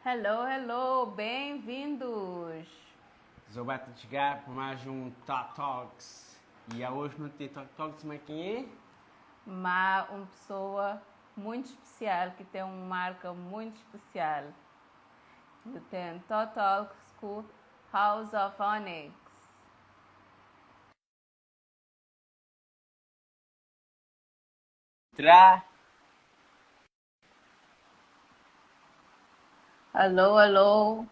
Hello, hello, bem-vindos! Zobá ta txiga pa más un Top Talks e aos nu ten Top Talks ma ken é? Ma un pessoa muito especial ki ten un marka muito especial. Nu ten Top Talks ku House of Onyx. Tra. Alô, alô.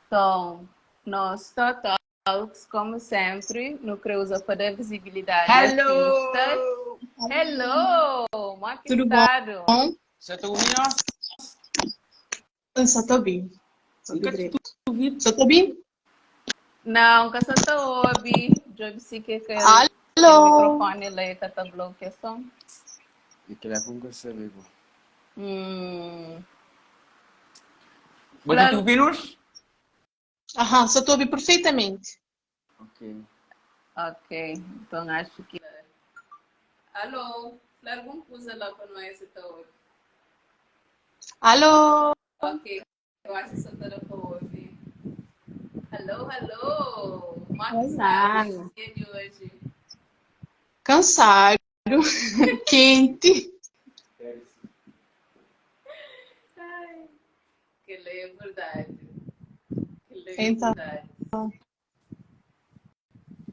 Então, nós Top Talks, como sempre, no krê uza pa da visibilidade a artistas. Hello! Hello! Mó ki Tudo stadu? bom? Sa ta obi nós? Eu só tô bem. Só N tô ka ti direito. obi. Só tô bem? Não, ka sa ta obi. Djobe si ke kel, kel Alô? microfone la e ka ta blokia som. E telefone ka sabe bo. Hum. Bo ta Fla-l. obi nos? Aham, só tô ouvindo perfeitamente. Ok. Ok, então acho que. Alô, fla algum coisa lá para nós se tá ouvir. Alô? Ok, eu acho que só tá para ouvir. Alô, alô, como é que Olá. está o dia de hoje? Cansado, quente. Ai, que lei é verdade. Que lei é Então, verdade.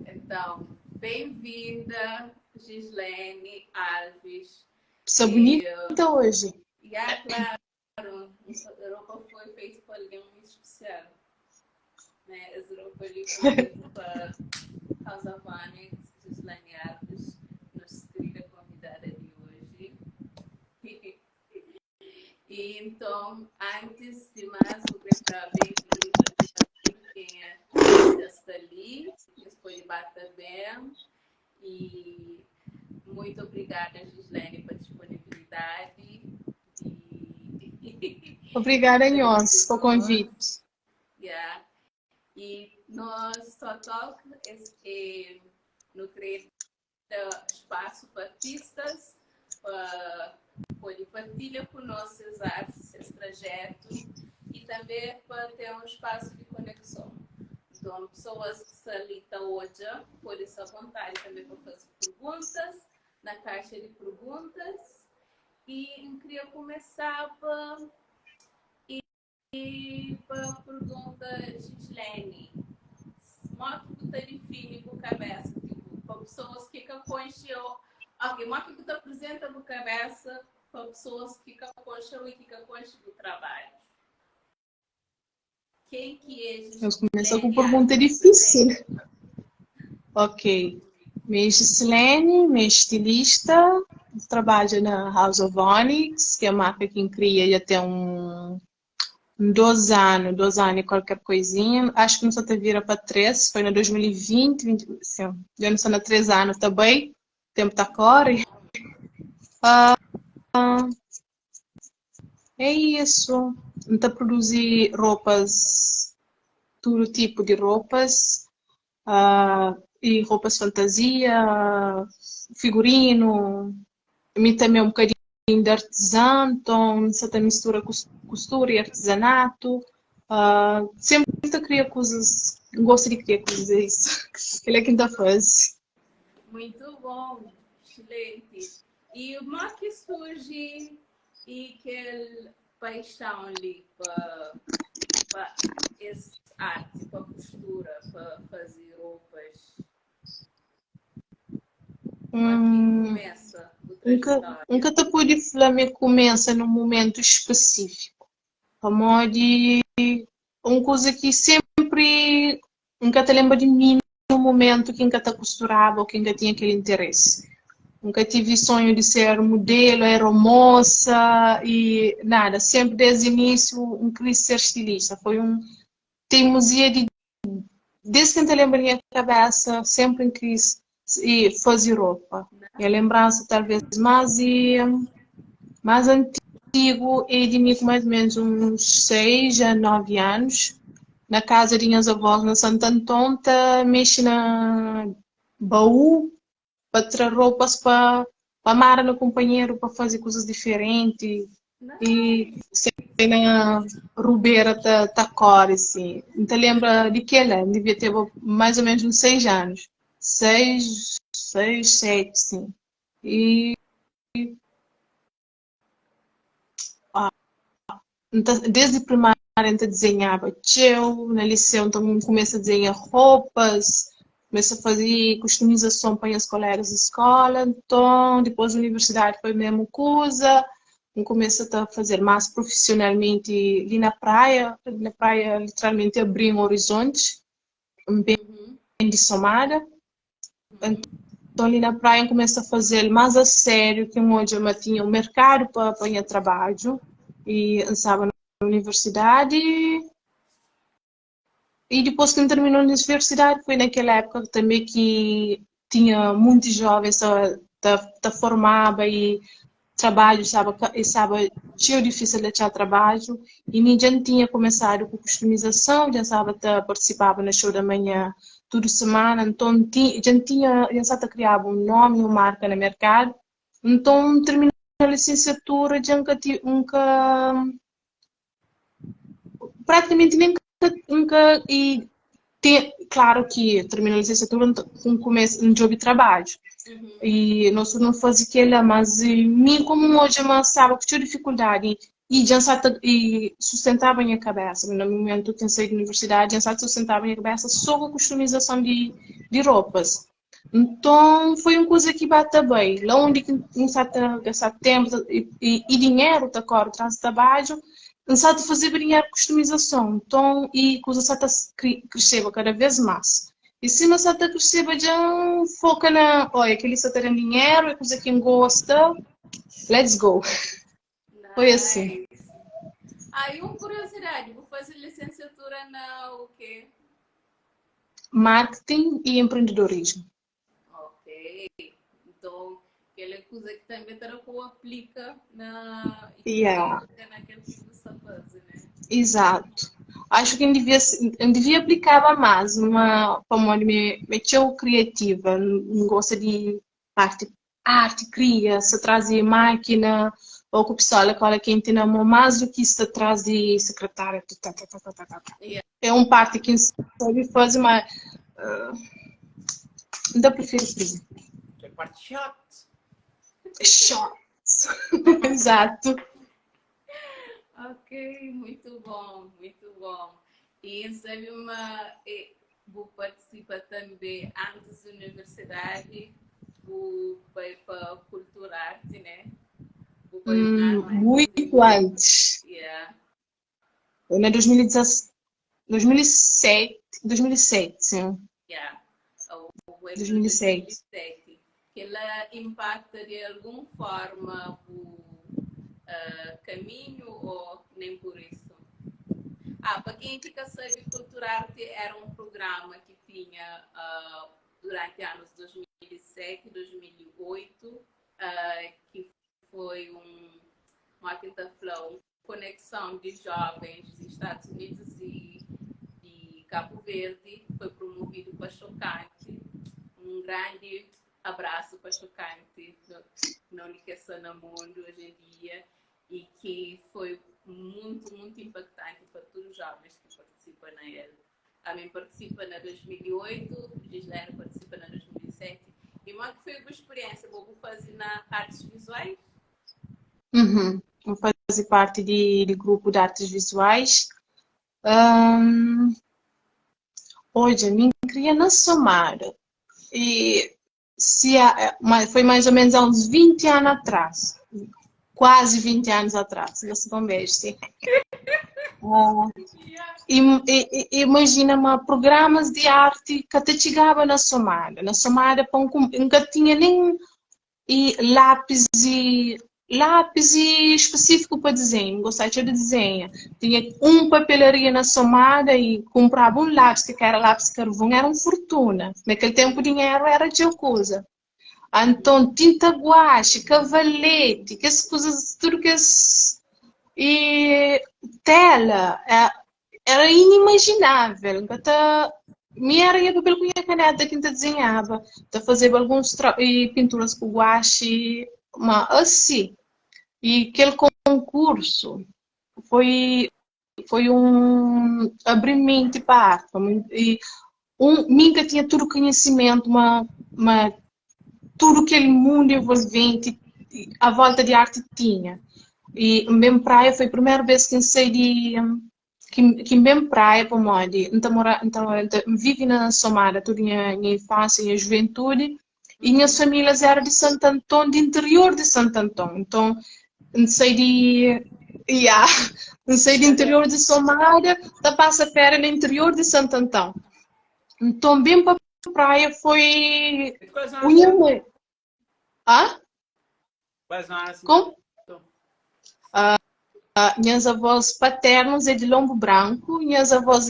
Então, bem-vinda, Gislene Alves. pessoa E, bonita hoje. e ah, claro, a roupa foi feita por alguém muito especial. Né? Essa roupa ali foi feita para House of Onyx, Gislene Alves, nossa querida convidada de hoje. E então, antes de mais, vou para bem-vinda quem é, já está ali, depois bata bem. E muito obrigada, Gislene, pela disponibilidade de Obrigada, estar aqui Nhoz, pelo conosco. convite. Yeah. E nós só talk é, no cria espaço para artistas, para poder partilhar conosco as artes, esse trajeto e também para ter um espaço de conexão. Então, pessoas que estão ali tá hoje, podem se à vontade também para fazer perguntas na caixa de perguntas. E eu queria começar para e para a pergunta, Gislene, como que tu te define com cabeça? Tipo, para pessoas que que conhecem, ok, como que tu te apresenta com cabeça para pessoas que que conhecem e que que conhecem do trabalho? Quem que é Eu começo com Gislene pergunta Alves difícil. também? Ok. Minha Gislene, minha estilista, trabalha na House of Onyx, que é a marca que cria já tem um 12 anos, 12 anos e qualquer coisinha. Acho que começou a vira para 13, foi em 2020, 20, sim, já não sou na 3 anos também, o tempo tá corre. É isso. Então produzir roupas, todo tipo de roupas, ah, e roupas fantasia, figurino, mim também um bocadinho de artesã, então só tem mistura costura e artesanato. Ah, sempre te cria coisas, gosto de criar coisas, é isso. Ele é quem tá faz. Muito bom, excelente. E como é que surge e aquele paixão ali para para esse arte, para costura, para fazer roupas? Como é que Hum, começa o nunca, trajetória? nunca te pude falar me começa num momento específico. Pamodi un kuza ki sempre nka ta lenbra di mi num momento ki nka ta kusturaba ou ki nka tinha kel interesse. Nka tive sonho di ser modelo, aeromoça e nada. Sempre desde início n kris ser estilista. Foi um teimosia di desde ki N ta lenbra di nha kabesa, sempre N kris e faze ropa. Nha lenbransa talvez más e más antigu é di mi ku mais ou menos uns 6 a 9 anos, na kaza di nhas avós na Santo Anton, ta mexe na baú pa tra ropas pa pa mara na kunpanheru, pa faze kuzas diferenti. E sai na rubera ta, ta kore assim. N ta lembra di kela, N devia ter mais ou menos uns 6 anos. 6, 6, 7, sim. E ah, N ta, desde primária N ta dizenhaba txeu, na liseu nton N kumesa dizenha ropas, kumesa faze kustumizason pa nhas kolégas di skóla, nton dipôs universidadi foi mésmu kuza, N kumesa ta faze-l más profisionalmenti li na Praia, li na Praia literalmenti abri-m orizonti, N ben di Somada. Nton li na Praia N kumesa faze-l más a sériu ki N odja ma tinha un merkadu pa pa nha trabadju i N staba na universidadi i dipôs ki N termina universidadi foi na kel épuka tanbê ki tinha munti jóvens ta ta ta formaba i trabadju staba ka i staba txeu difísil di atxa trabadju i mi dja N tinha kumesadu ku kustumizason, dja N staba ta partisipaba na xou da manhã tudu semana, nton N ti dja N tinha dja N staba ta kriaba un nomi, un marka na merkadu, nton N termina lisensiatura dja N ka ti N ka pratikamenti nen ka N ka i te klaru ki termina lisensiatura N ta N kumesa N djobe trabadju i nos tudu nu faze kela mas mi komu N odja ma staba ku txeu difikuldadi i dja N sa ta i sustentaba nha kabesa na mumentu ki N sai di universidadi dja N sa ta sustentaba nha kabesa so ku kustumizason di di ropas Nton, foi un kuza ki ba ta bai. La undi ki N sa ta gasta ténpu i dinheru ta kóre tras di trabadju, N sa ta fazeba dinheru ku kustumizason. Nton, i kuza sa ta krixeba kada vês más. I sima sa ta krixeba dja N foka na, oia, kel-li sa ta da-m dinheru, é kuza ki N gosta, let's go! Foi asin. Nice. Ah, e uma curiosidade, vou fazer licenciatura na o quê? Marketing e empreendedorismo. Ok. Então, aquela coisa que também terá que aplica na Yeah. aplica naquilo que você faz, né? Exato. Acho que eu devia, eu devia aplicava mais uma pamodi mi mi é txeu criativa, N gosta di parti Arti kria sta tras di mákina ô ku pistola kola kenti na mô más du ki sta tras di sekretária tu ta ta ta ta ta ta. É un parti ki N sabe faze má N ta prifiri kria. Kel parti xat. Xat. Exato. Ok, muito bom, muito bom. E sabe ma bu partisipa tanbe antis di universidadi, bu bai pa Cultura Arte, né? Bu bai un anu antis di Muito antis. Yeah. Foi na 2017, 2007, 2007, sim. Yeah. O 2007. 2007. Kela impacta de algum forma bu uh, caminho ou nem por isso? Ah, para quem que ka sabe, Culturarte era um programa que tinha uh, durante anos 2007 e 2008, uh, que foi um, uma quinta fla, um conexão de jovens dos Estados Unidos e de Cabo Verde, foi promovido para Chocante. Um grande abraço para Chocante, não que no mundo hoje em dia, e que foi muito, muito impactante para todos os jovens que participam nele. A mim participa na 2008, Gislaine participa na 2007. E como é que foi a experiência? Vou fazer na artes visuais? Uhum. Vou fazer parte de, de grupo de artes visuais. Um, hoje, mim queria na Somar. E se há, foi mais ou menos há uns 20 anos atrás. Quase 20 anos atrás. Eu sou um beijo, sim. Uh, e, e, imagina ma programas de arte que até chegava na Somada. Na Somada, nunca tinha nem e lápis e lápis e específico para desenho, gostava de desenho. Tinha um papelaria na Somada e comprava um lápis, que era lápis carvão, era uma fortuna. Naquele tempo o dinheiro era de coisa. Então, tinta guache, cavalete, que as coisas, tudo que as... E tela, é, era inimaginável. Nka mi era nha papel ku nha caneta ki N ta desenhaba, ta fazeba alguns e pinturas ku guache, ma asi. E kel concurso. konkursu foi foi un abri menti pa arte e un mi nka tinha tudu konhisimentu ma ma tudu kel mundu envolventi a volta di arti tinha e N ben praia foi primeru bes ki N sai di ki ki N ben praia pamodi N ta mora N ta N vivi na Somada tudu nha nha infansia nha juventudi e nhas famílias éra di Santo Anton, di interior di Santo Anton. Nton, N sai di yeah, N sai di interior di Somada, ta pasa féria na interior di Santo Anton. Nton, ben pa praia foi unha mãe. Ah? Como? Nhas avós paternos é de Lombo Branco, nhas avós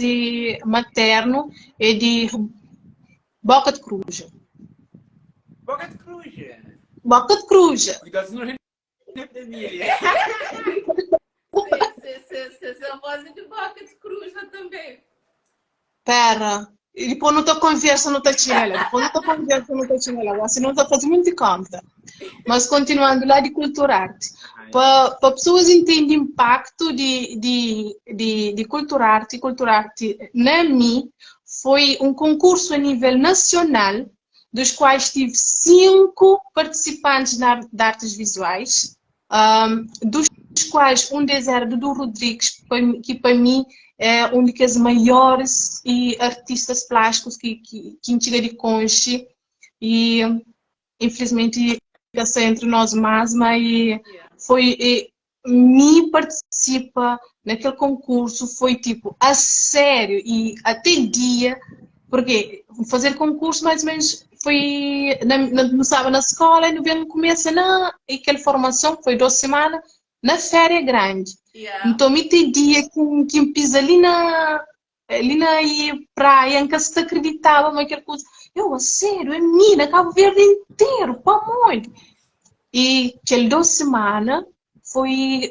materno é de Boca de Cruja. Boca de Cruja? Boca de Cruja. Cuidado, senão a gente família. Ses avós é de Boca de Cruja também. Pera, e dipôs nu ta konversa nu ta txiga la, dipôs nu ta konversa nu ta txiga la, gosi nu ta faze munti konta. Mas kontinuandu la di Culturarte, pa pa pesoas intende inpaktu di di di di Culturarte, Culturarte na mi foi un konkursu a nível nasional, dos quais tive 5 partisipantis na de artes vizuais, dos quais um deles era Dudu Rodrigues, que pa mi é um di kes maiores e artistas plásticos ki ki ki N txiga di konxe e infelizmente ka sta entre nós más, ma e foi e mi partisipa na kel konkursu foi tipo a sério e até dia porque fazer konkursu mais ou menos foi na, na, nu staba na skola e nu ben kumesa na e kel formason foi 2 semana na féria grandi. Yeah. Nton mi te dia ki N ki N piza li na li na i praia N ka sta akreditaba ma kel kuza eu a sério é mi na Cabo Verde interu pamodi? E kel 2 semana foi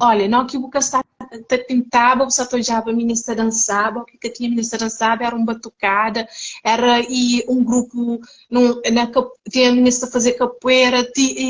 Olha, não ki bu ka sta ta pintaba, bu sa ta odjaba minis ta dansaba, o ki ka tinha minis ta dansaba era un batukada, era i un grupu num, na tinha minis ta faze kapuera, ti, i,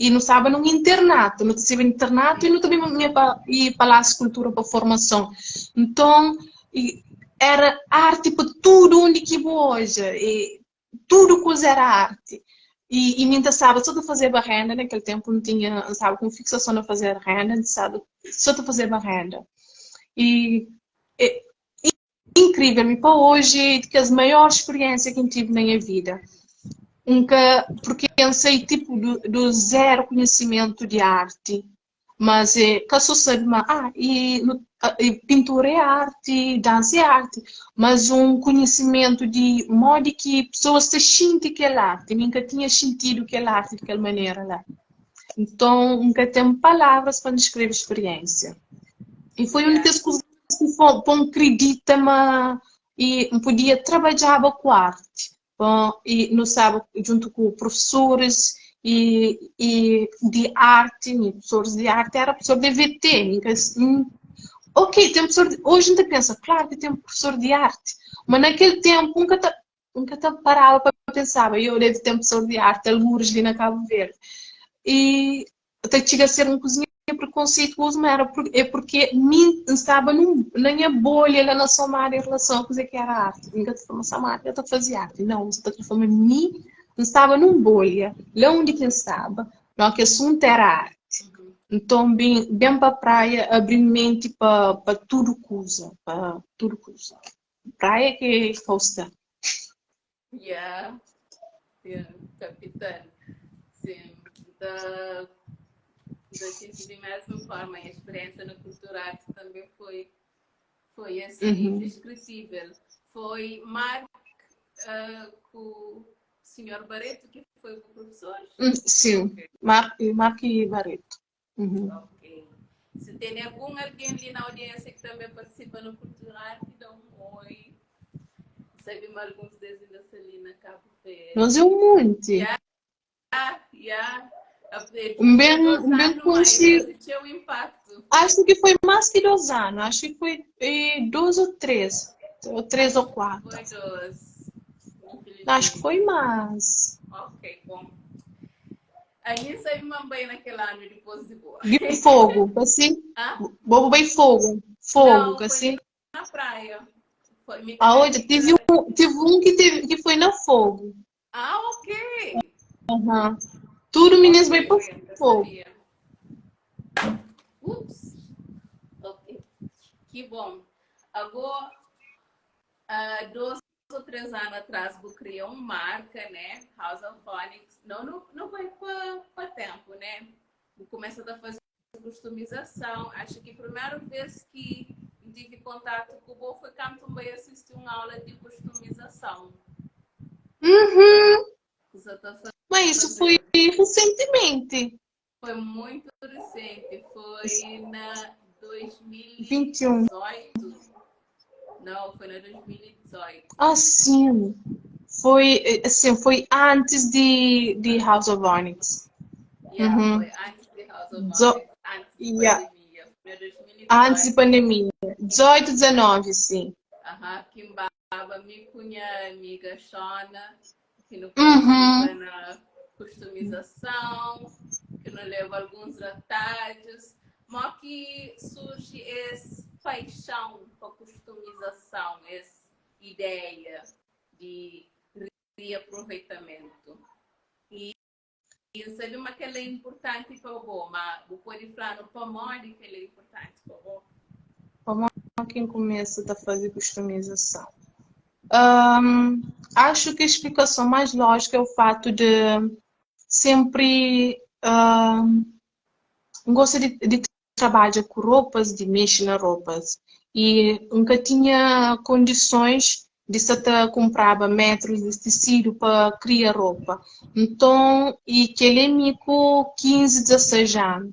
i nu staba num internatu, nu ta sirbi internatu i nu ta binha pa i Palásiu Kultura pa formason. Nton, i era arti pa tudu undi ki bu odja, i tudu kuza era arti. I, i mi N ta staba so ta fazeba renda, na kel tenpu N tinha, N staba ku un fiksason na fazer renda, N staba so ta fazeba renda. I é inkrivel, mi pa oji é di kes maior spiriensia ki N tive na nha vida. N ka, porque N sai tipo do, do zero konhisimentu di arti. Mas é ka so sabe ma ah, e, e pintura é arte, dansa é arte, mas un konhisimentu di modi ki pesoas ta xinti kel arte. Mi N ka tinha xintidu kel arte di kel manera la. Nton, N ka ten palavras pa N deskrebe spiriensia. E foi un di kes kuzas ki pô-m kridita ma e N podia trabadjaba ku arte. Bom, e nu staba djuntu ku profesoris e, e di arte, e profesoris di arte era profesor di EVT. Ok, ten profesor di, hoje N ta pensa, claro ki ten profesor di arte, ma na kel tempu N ka ta, N ka ta paraba pa pensaba, yo debe ten profesor di arte algures li na Cabo Verde. E ta txiga ser un kuzinha prekonseituozu, ma era é porque mi N staba num, na nha bolha la na Somada em relação a kuzê ki era arte. N ka ta fla ma Somada ka ta faze arte, não, N sa ta kre fla ma mi N staba num bolha la undi ki N staba, no ki asuntu era arte. Nton ben, ben pa praia abri menti pa, pa tudu kuza, pa tudu kuza. Praia ki kau sta. Yeah, yeah, capital. Sim, da, da sinto de mesma forma. A experiência na cultura arte também foi, foi assim, Uhum. indescritível. Foi Mark uh, com o senhor Barreto, que foi o professor? Sim, Ok. Mark, Mark e Barreto. Uhum. Ok. Se tem algum alguém ali na audiência que também participa no Cultura Arte, dá um oi. Sabe alguns deles ainda ali na Cabo Verde. Nós é um monte. Yeah, yeah. Um bem, um bem conhecido. Tinha um impacto. Acho que foi mais que 2 anos. Acho que foi 2 ou 3. Ou 3 ou 4. Foi 2. Acho que foi mais. Ok, bom. Ami sabe ma N bai na kel anu dipôs di bo. Di Fogo, ka si? Hã? Bo bu bai Fogo, Fogo, Não, ka foi si? li na praia. Foi mi Ah, ku odja, tive um, tive um que teve, que foi na Fogo. Ah, ok. Aham. Tudo meninas Ok, bai pa ok, N ka Fogo. sabia. Ups. Ok. Ki bom. Agó, ah, dos ou 3 anu atrás bu kria un marka, né? House of Onyx. Não, não, não vai pa tempo, né? Bu começa a fazer customização. Acho que a primeira vez que tive contato com o foi quando também assisti uma aula de customização. Uhum. Você tá Mas isso foi recentemente. Foi muito recente, foi na 21. 2018. Não, foi na 2018. Ah, sim. Foi, assim, foi antes de House of Onyx. Yeah, Uhum. foi antes de House of Dezo- Onyx, antes de Yeah. pandemia. Foi na 2018. Antes de pandemia. 18, 19, sim. Aham, Kimbaba, mi ku nha amiga Shona, que no Uhum. participa na customização, que nos leva alguns retalhos. Mo que surge essa paixão para customização, essa ideia de reaproveitamento. E, e sabe uma que ela é importante para o mas o pode falar no pomode que ela é importante para o Como quem começa a fazer customização? Acho que a explicação mais lógica é o fato de sempre um, gosto de trabalhar com roupas, de mexer nas roupas. E nunca tinha condições de se até comprava metros de tecido para criar roupa. Então, e que ele me com 15, 16 anos.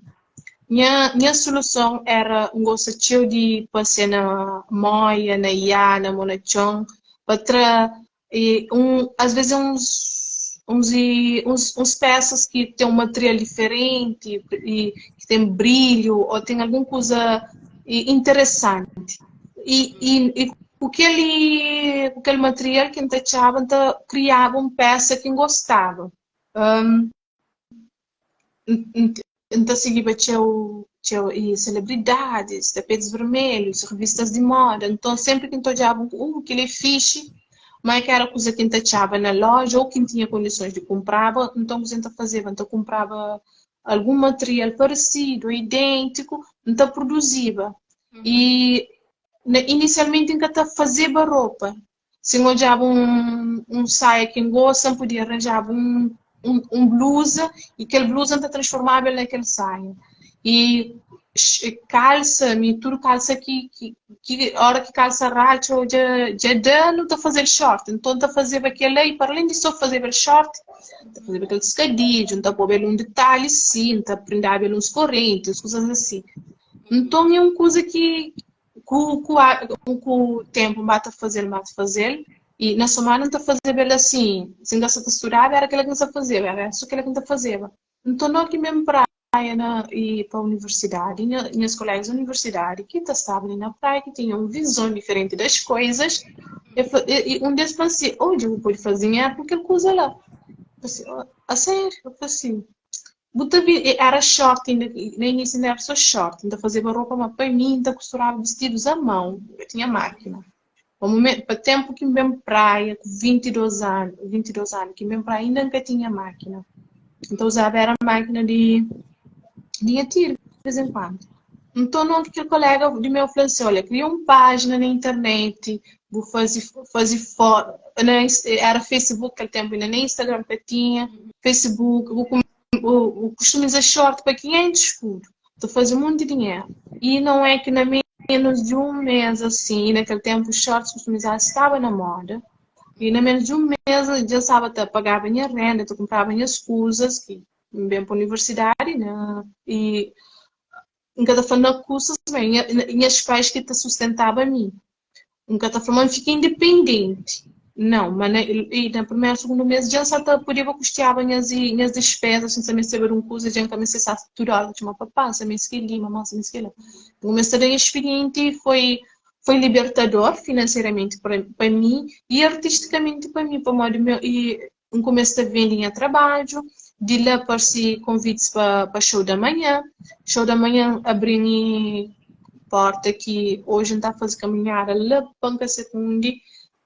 Minha solução era um gosto cheio de passear na Moia, na Iá, na Monachon, para tra e um, às vezes uns, uns, uns, uns peças que tem um material diferente e que tem brilho ou tem alguma coisa interessante. E aquele material que a gente criava uma peça que gostava. Um, N ta sigiba txeu txeu e celebridadis, tapetes vermelhos, revistas di moda. Nton, senpri ki N ta odjaba un kel-li é fixi, má é ka éra kuza ki N ta atxaba na loja ô ki N tinha kondisons di kunpraba. Nton, kuzê N ta fazeba? N ta kunpraba algun material paresidu ô idêntiku, N ta produziba. I na inisialmenti N ka ta fazeba ropa. Si N odjaba un saia ki N gosta, N podia ranjaba un bluza i kel bluza N ta transformaba el na kel saia. I kalsa, mi tudu kalsa ki ora ki kalsa ratxa ô dja da, nu ta faze-l short. Nton N ta fazeba kel-la i para alén di so fazeba el short, N ta fazeba kel skadidju, N ta poba el un ditalhi si, N ta prindaba el uns korenti, uns kuzas asi. Nton é un kuza ki Ku ku ku tempu N ba ta faze-l, N ba ta faze-l i na semana N ta fazeba el asin, si N ka sa ta studaba era kila ki N sa fazeba, era so kila ki N ta fazeba. Nton no ki ben praia na i pa universidadi, nha nhas kolegas di universidadi ki ta staba li na praia ki tinha un vizon diferenti das koizas, e fla e un des fla-m si, odja bu pode faze dinheru ku kel kuza la. N fla si, a sériu? El fla si. Bu ta vi, era short inda, na inísiu inda era só short, N ta fazeba ropa ma pa mi, N ta kusturaba vistidus a mão, N ka tinha mákina. Pa mumen, pa ténpu ki N ben praia, ku 22 anu, 22 anu ki N ben praia inda N ka tinha mákina. N ta uzaba era mákina di di nha tia di vez en kuandu. Nton, nunka kel koléga di meu fla-m si, Olha, kria un pájina na internet, bu faze faze fo na era Facebook kel ténpu inda nen Instagram ka tinha, Facebook, bu bu kustumiza short pa 500 skudu, ta faze un monti dinheru. I não é ki na menus di un mês asin, i na kel ténpu shorts kustumizadu staba na moda, i na menus di un mês dja N staba ta pagaba nha renda, ta kunpraba nhas kuzas ki N ben pa universidadi na i N ka ta fla na kusas ma nhas pais ki ta sustentaba mi. N ka ta fla ma N fika independenti, nau, ma na i na primeru, sugundu mês dja N sa ta podeba kustiaba nhas nhas dispezas, N sa mesteba di un kuza dja N ka meste sa tudu óra ta txoma papá, N sa meste kel-li, mamá N sa meste kel-la. N kumesa ta da nha spirienti foi foi libertador finanseramenti pa mi i artistikamenti pa mi pamodi meu i N kumesa ta vende nha trabadju. Di la parse konvitis pa pa Show da Manhã. Show da Manhã abri-m porta ki oji N ta faze kaminhada la pa N ka se undi.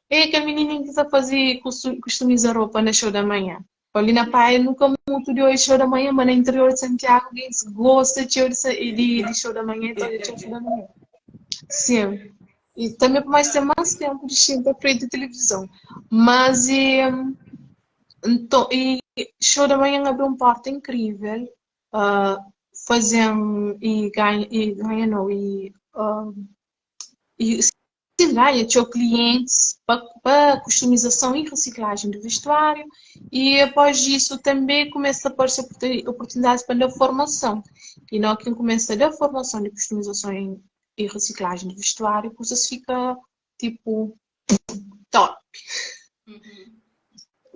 É kel minininhu ki ta faze kustumiza ropa na Show da Manhã. Pa li na Praia nu ka mutu di oji Show da Manhã, ma na interior di Santiagu gentis gosta txeu di di Show da Manhã, ta odja txeu Show da Manhã. Sim. E tanbe pamodi ten más ténpu di xinta frenti tilivizon. Mas e Nton, e Show da Manhã abri un porta inkrivel, faze-m e ganha, e ganha nau, e e sin ganha txeu klientis pa pa kustumizason i risiklajen di vestuáriu i após disu tanbe kumesa ta parse oportunidadis pa N da formason i na ki N kumesa da formason di kustumizason i risiklajen di vestuáriu kusas fika tipu top.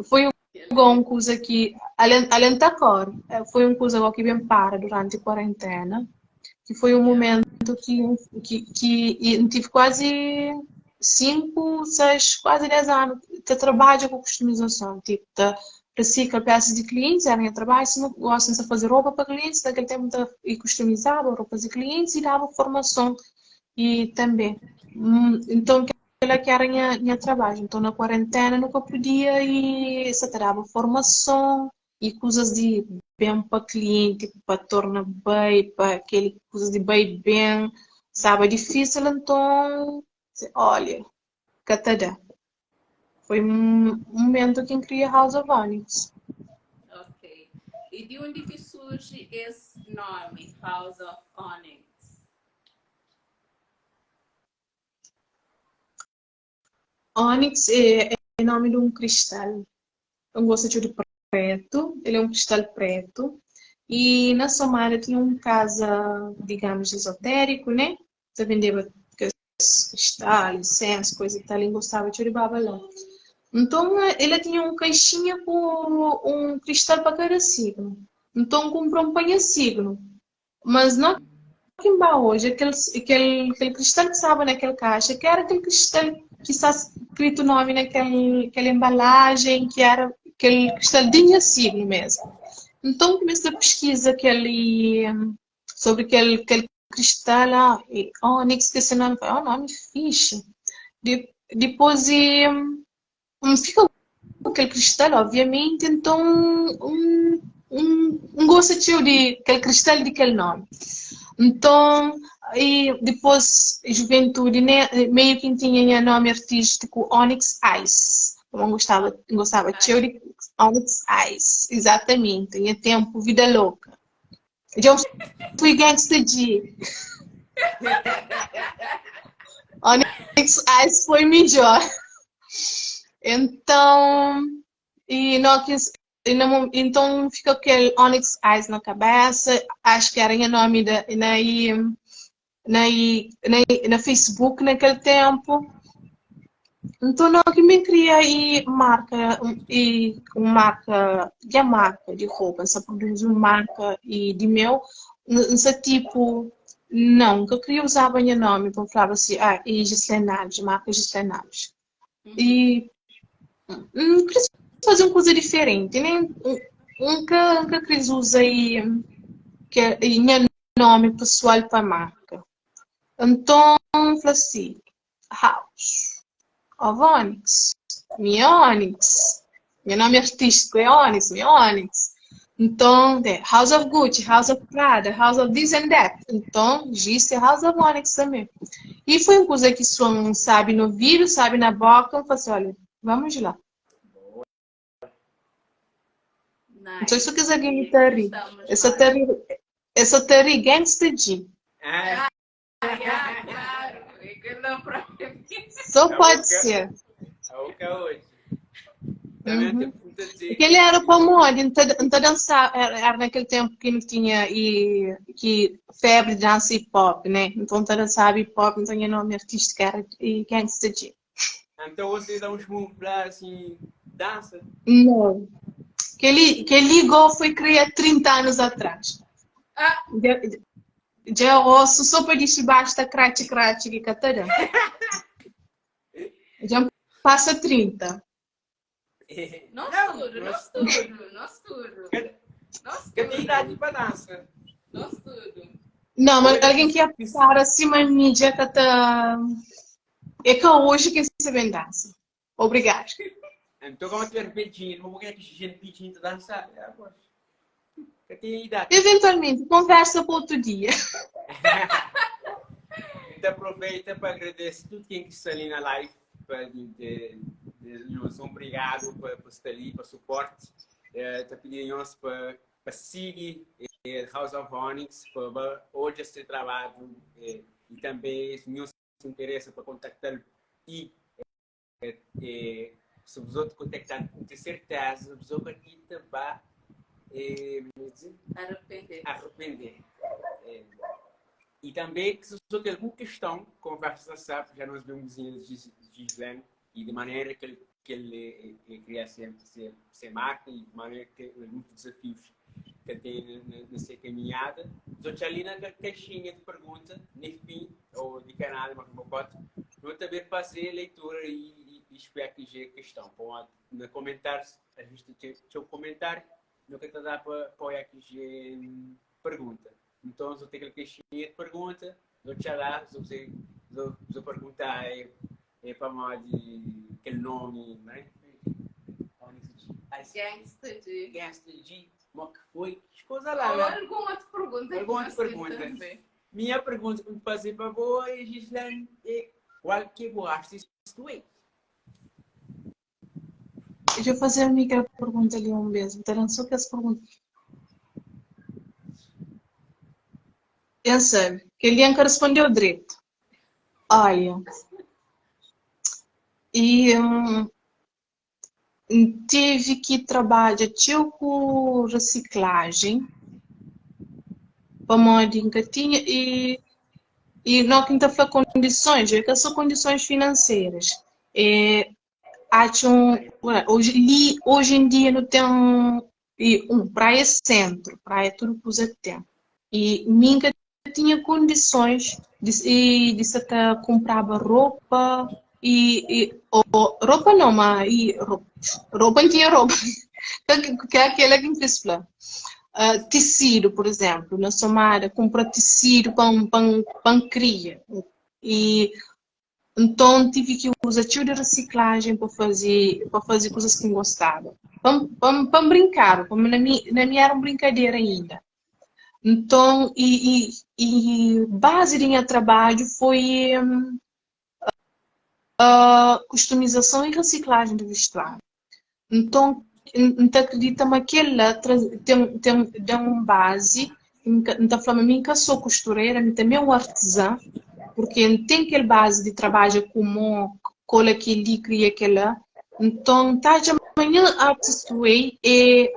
Foi un kuza ki alén ta kore, foi un kuza ki ben para duranti kuarentena, ki foi un momentu ki ki N tive kuazi 5, 6, kuazi 10 anu ta trabadja ku kustumizason, tipu ta risikla pesas di klientis, era nha trabadju, sima gosi N sa faze ropa pa klientis, na kel tempu N ta kustumizaba ropas di klientis i daba formason i tanbe. Nton Kela ki era nha, nha trabadju. Nton na kuarentena nu ka podia i sa ta daba formason i kuzas di ben pa klienti, pa torna bai, pa kel kuzas di bai ben, staba difisil nton olha, ka ta da. Foi un mumentu ki N kria House of Onyx. Ok. I di undi ki surji es nomi, House of Onyx? Ónix é nómi di un kristal. N gosta txeu di pretu, el é un kristal pretu. I na Somada tinha un kaza, digamus, ezotériku, né? Ta bendeba kes kristal, insensu, kuza i tal. I N gostaba txeu di baba la. Nton, el tinha un kaixinha ku un kristal pa kada signu. Nton, N kunpra un pa nha signu. Mas no ki N ba odja kel, kel, kel kristal ki staba na kel kaxa, ki éra kel kristal ki sta skritu nomi na kel, kel enbalajen, ki éra kel kristal di nha signu mésmu. Nton, N kumesa ta piskiza kel sobri kel, kel kristal, ah, ónix, ki se nomi. N fla, oh, nomi fixi. Di, dipôs, N fika ku kel kristal, obviamenti, nton N gosta txeu di kel kristal di kel nomi. Nton, i dipôs juventudi ne, meiu ki N tinha nha nomi artístiku Onyx Ice, pamodi N gostaba, N gostaba txeu di Onyx Ice, izatamenti, nha ténpu vida loka. Dja N fui gangsta G. Onyx Ice foi midjor. Então, e no que e na, então fica aquele Onyx Ice na cabeça, acho que era nha nome da, na, na, na, na Facebook naquele tempo. Então não que me cria e marca e um marca, de marca de roupa, só produz uma marca e de meu, nsa tipo, não, que eu queria usar meu nome para falar assim, ah, e Gislene Alves, marca Gislene Alves. E não queria fazer uma coisa diferente, nem nunca, nunca quis usar e, que, e meu nome pessoal para marca. Então, falei assim, House of Onyx, mi é Onyx, nha nomi artístiku é Onyx, mi é Onyx. Nton, ten House of Gucci, House of Prada, House of this and that. Nton, Gis é House of Onyx tanbe. I foi un kuza ki sua-m sabi na ovidu, sabi na boka, N fla si, olha, vamos lá. Nton, Nice. so kes algen E li ta aqui ri. estamos Es sa ta nós. ri, es sa ta ri gangsta G. Ah, Ah, yeah, claro. É que não pra mim. Só é o pode que, ser. é o que é hoje. Também Uhum. te, te dizer Aquele era pa modi, N ta, N ta dançava, era, era naquele tempo que não tinha e, que febre de dança hip hop, né? Então N ta dançava hip hop, então nha nome artístico era e Gangsta G. Então você dá uns moves lá assim, dança. Não. Aquele, aquele igual foi criado 30 anos atrás. Ah, Dja, dja osso só pa dixi baxu ta kratxi kratxi ki ka ta da. Dja passa 30. nós Não, tudo, nós nós tudo, nós tudo. cada, Nós Ka tem tudo. idade pa dança. Nós tudo. Não, mas Oi, alguém que ia passar acima de mim já que tá. É que hoje que se bem dança. Obrigado. Então, como tiver pedindo, não vou querer que gente pedindo dançar. É, pois. Ka tem idade. Eventualmente, conversa para outro dia. Então aproveita para agradecer tudo quem que está ali na live. Para de, de, de, obrigado por, por estar ali, para suporte. Está pedindo para para seguir House of Onyx, para hoje esse trabalho e também se não se interessa para contactar e se os outros contactar, tenho certeza, os outros aqui também Arrepender. arrepender. E também, se você tem alguma questão, conversa sabe, já nós vimos Gislene, e de maneira que ele, que ele cria sempre ser marca e de maneira que muitos desafios que tem nessa caminhada. Estou ali na caixinha de pergunta, no fim, ou de canal, mas não pode, vou também fazer leitura e, e, e espero que a questão. Bom, na comentários, a gente tem o comentário, nunca te dá para apoiar aqui pergunta. Então, eu tenho aquela caixinha de pergunta, vou te dar, vou, vou, vou perguntar é, é para nós de aquele nome, né? Gangsta G. Gangsta G, como que foi? Esposa lá, Ou né? alguma outra pergunta. Alguma outra pergunta. Minha pergunta que me fazer para você, Gislene, é qual que é o artista tu é? Deixa eu fazer a minha pergunta ali um beijo. Tá só que as perguntas. Eu sei, que ele nunca respondeu direito. Olha, e tive que trabalhar tio com reciclagem pamodi N ka tinha e e no ki N ta fla condições é ka só condições financeiras é atxa um hoje li hoje em dia nu ten e um praia centro praia tudo kuza ten e mi N ka tinha condições di e di sa ta compraba ropa e e o ropa não ma e ropa ropa N tinha ropa que é aquela que N kris fla tecido por exemplo na Somada cumpra tecido pa N pa N pa N cria e nton N tive ki uza txeu di reciclagem pa faze pa faze kuzas ki N gostaba pa N pa N pa N brinkaba pamodi na mi na mi era un brinkadera inda nton e e e base di nha trabadju foi Kustumizason i risiklajen di vestuáriu. Nton, N ta kridita ma kel-la ten ten da-m un bazi. N ta fla ma mi N ka sô kusturera, mi tanbê é un artizan, purkê N ten kel bazi di trabadja ku mô, kola kel-li, kria kel-la. Nton, N ta atxa ma nha artist way é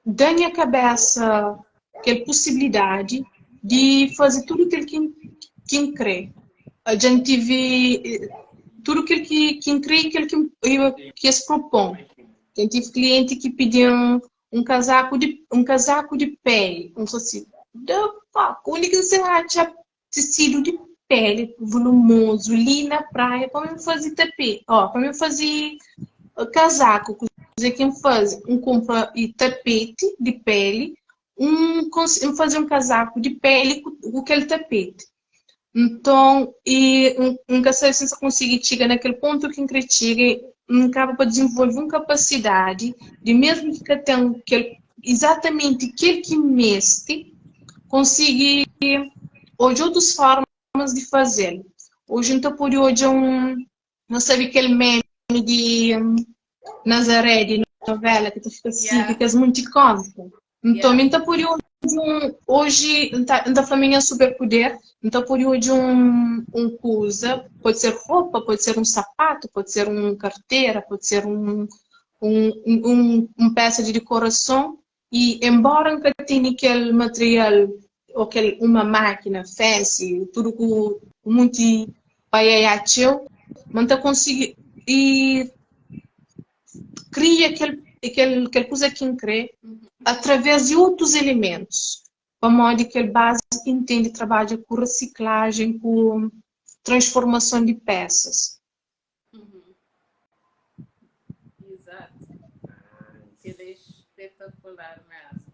da nha kabésa kel pusibilidadi di faze tudu kel ki ki N krê. Dja N tive tudu kel ki ki N krê i kel ki ki es propon. Dja N tive klienti ki pidi-m un kazaku di un kazaku di péli. N fla si, the fuck, undi ki N sta atxa tisidu di pele volumozu li na praia pa mi faze tapete, ó, pa mi faze kazaku, kuze ki N faze? N kunpra tapete di pele, N N faze un kazaku di pele ku kel tapete. Nton, i N ka sabe si N sta konsigi txiga na kel pontu ki N kre txiga, N kaba pa dizenvolve un kapasidadi di mesmu ki ka ten kel izatamenti kel ki N meste, konsigi odja otus formas di faze-l. Oji N ta pode odja un, nu sabe kel meme di Nazaré di novela ki ta fika si, ki kes monti konta. Nton, mi N ta pode odja un, oji N ta, N ta fla ma é nha superpuder, N ta pode odja un, un kuza, pode ser ropa, pode ser un sapatu, pode ser un kartera, pode ser un, un, un, un pesa di dikorason, I enbóra N ka tene kel material ô kel uma mákina fancy, tudu ku munti paiaiá txeu, ma N ta konsigi i kria kel kel kel kuza ki N krê através di otus elementus, pamodi kel bazi ki N ten di trabadja ku resiklajen, ku transformason di pesas. Exato. Kel é espetacular mesmo.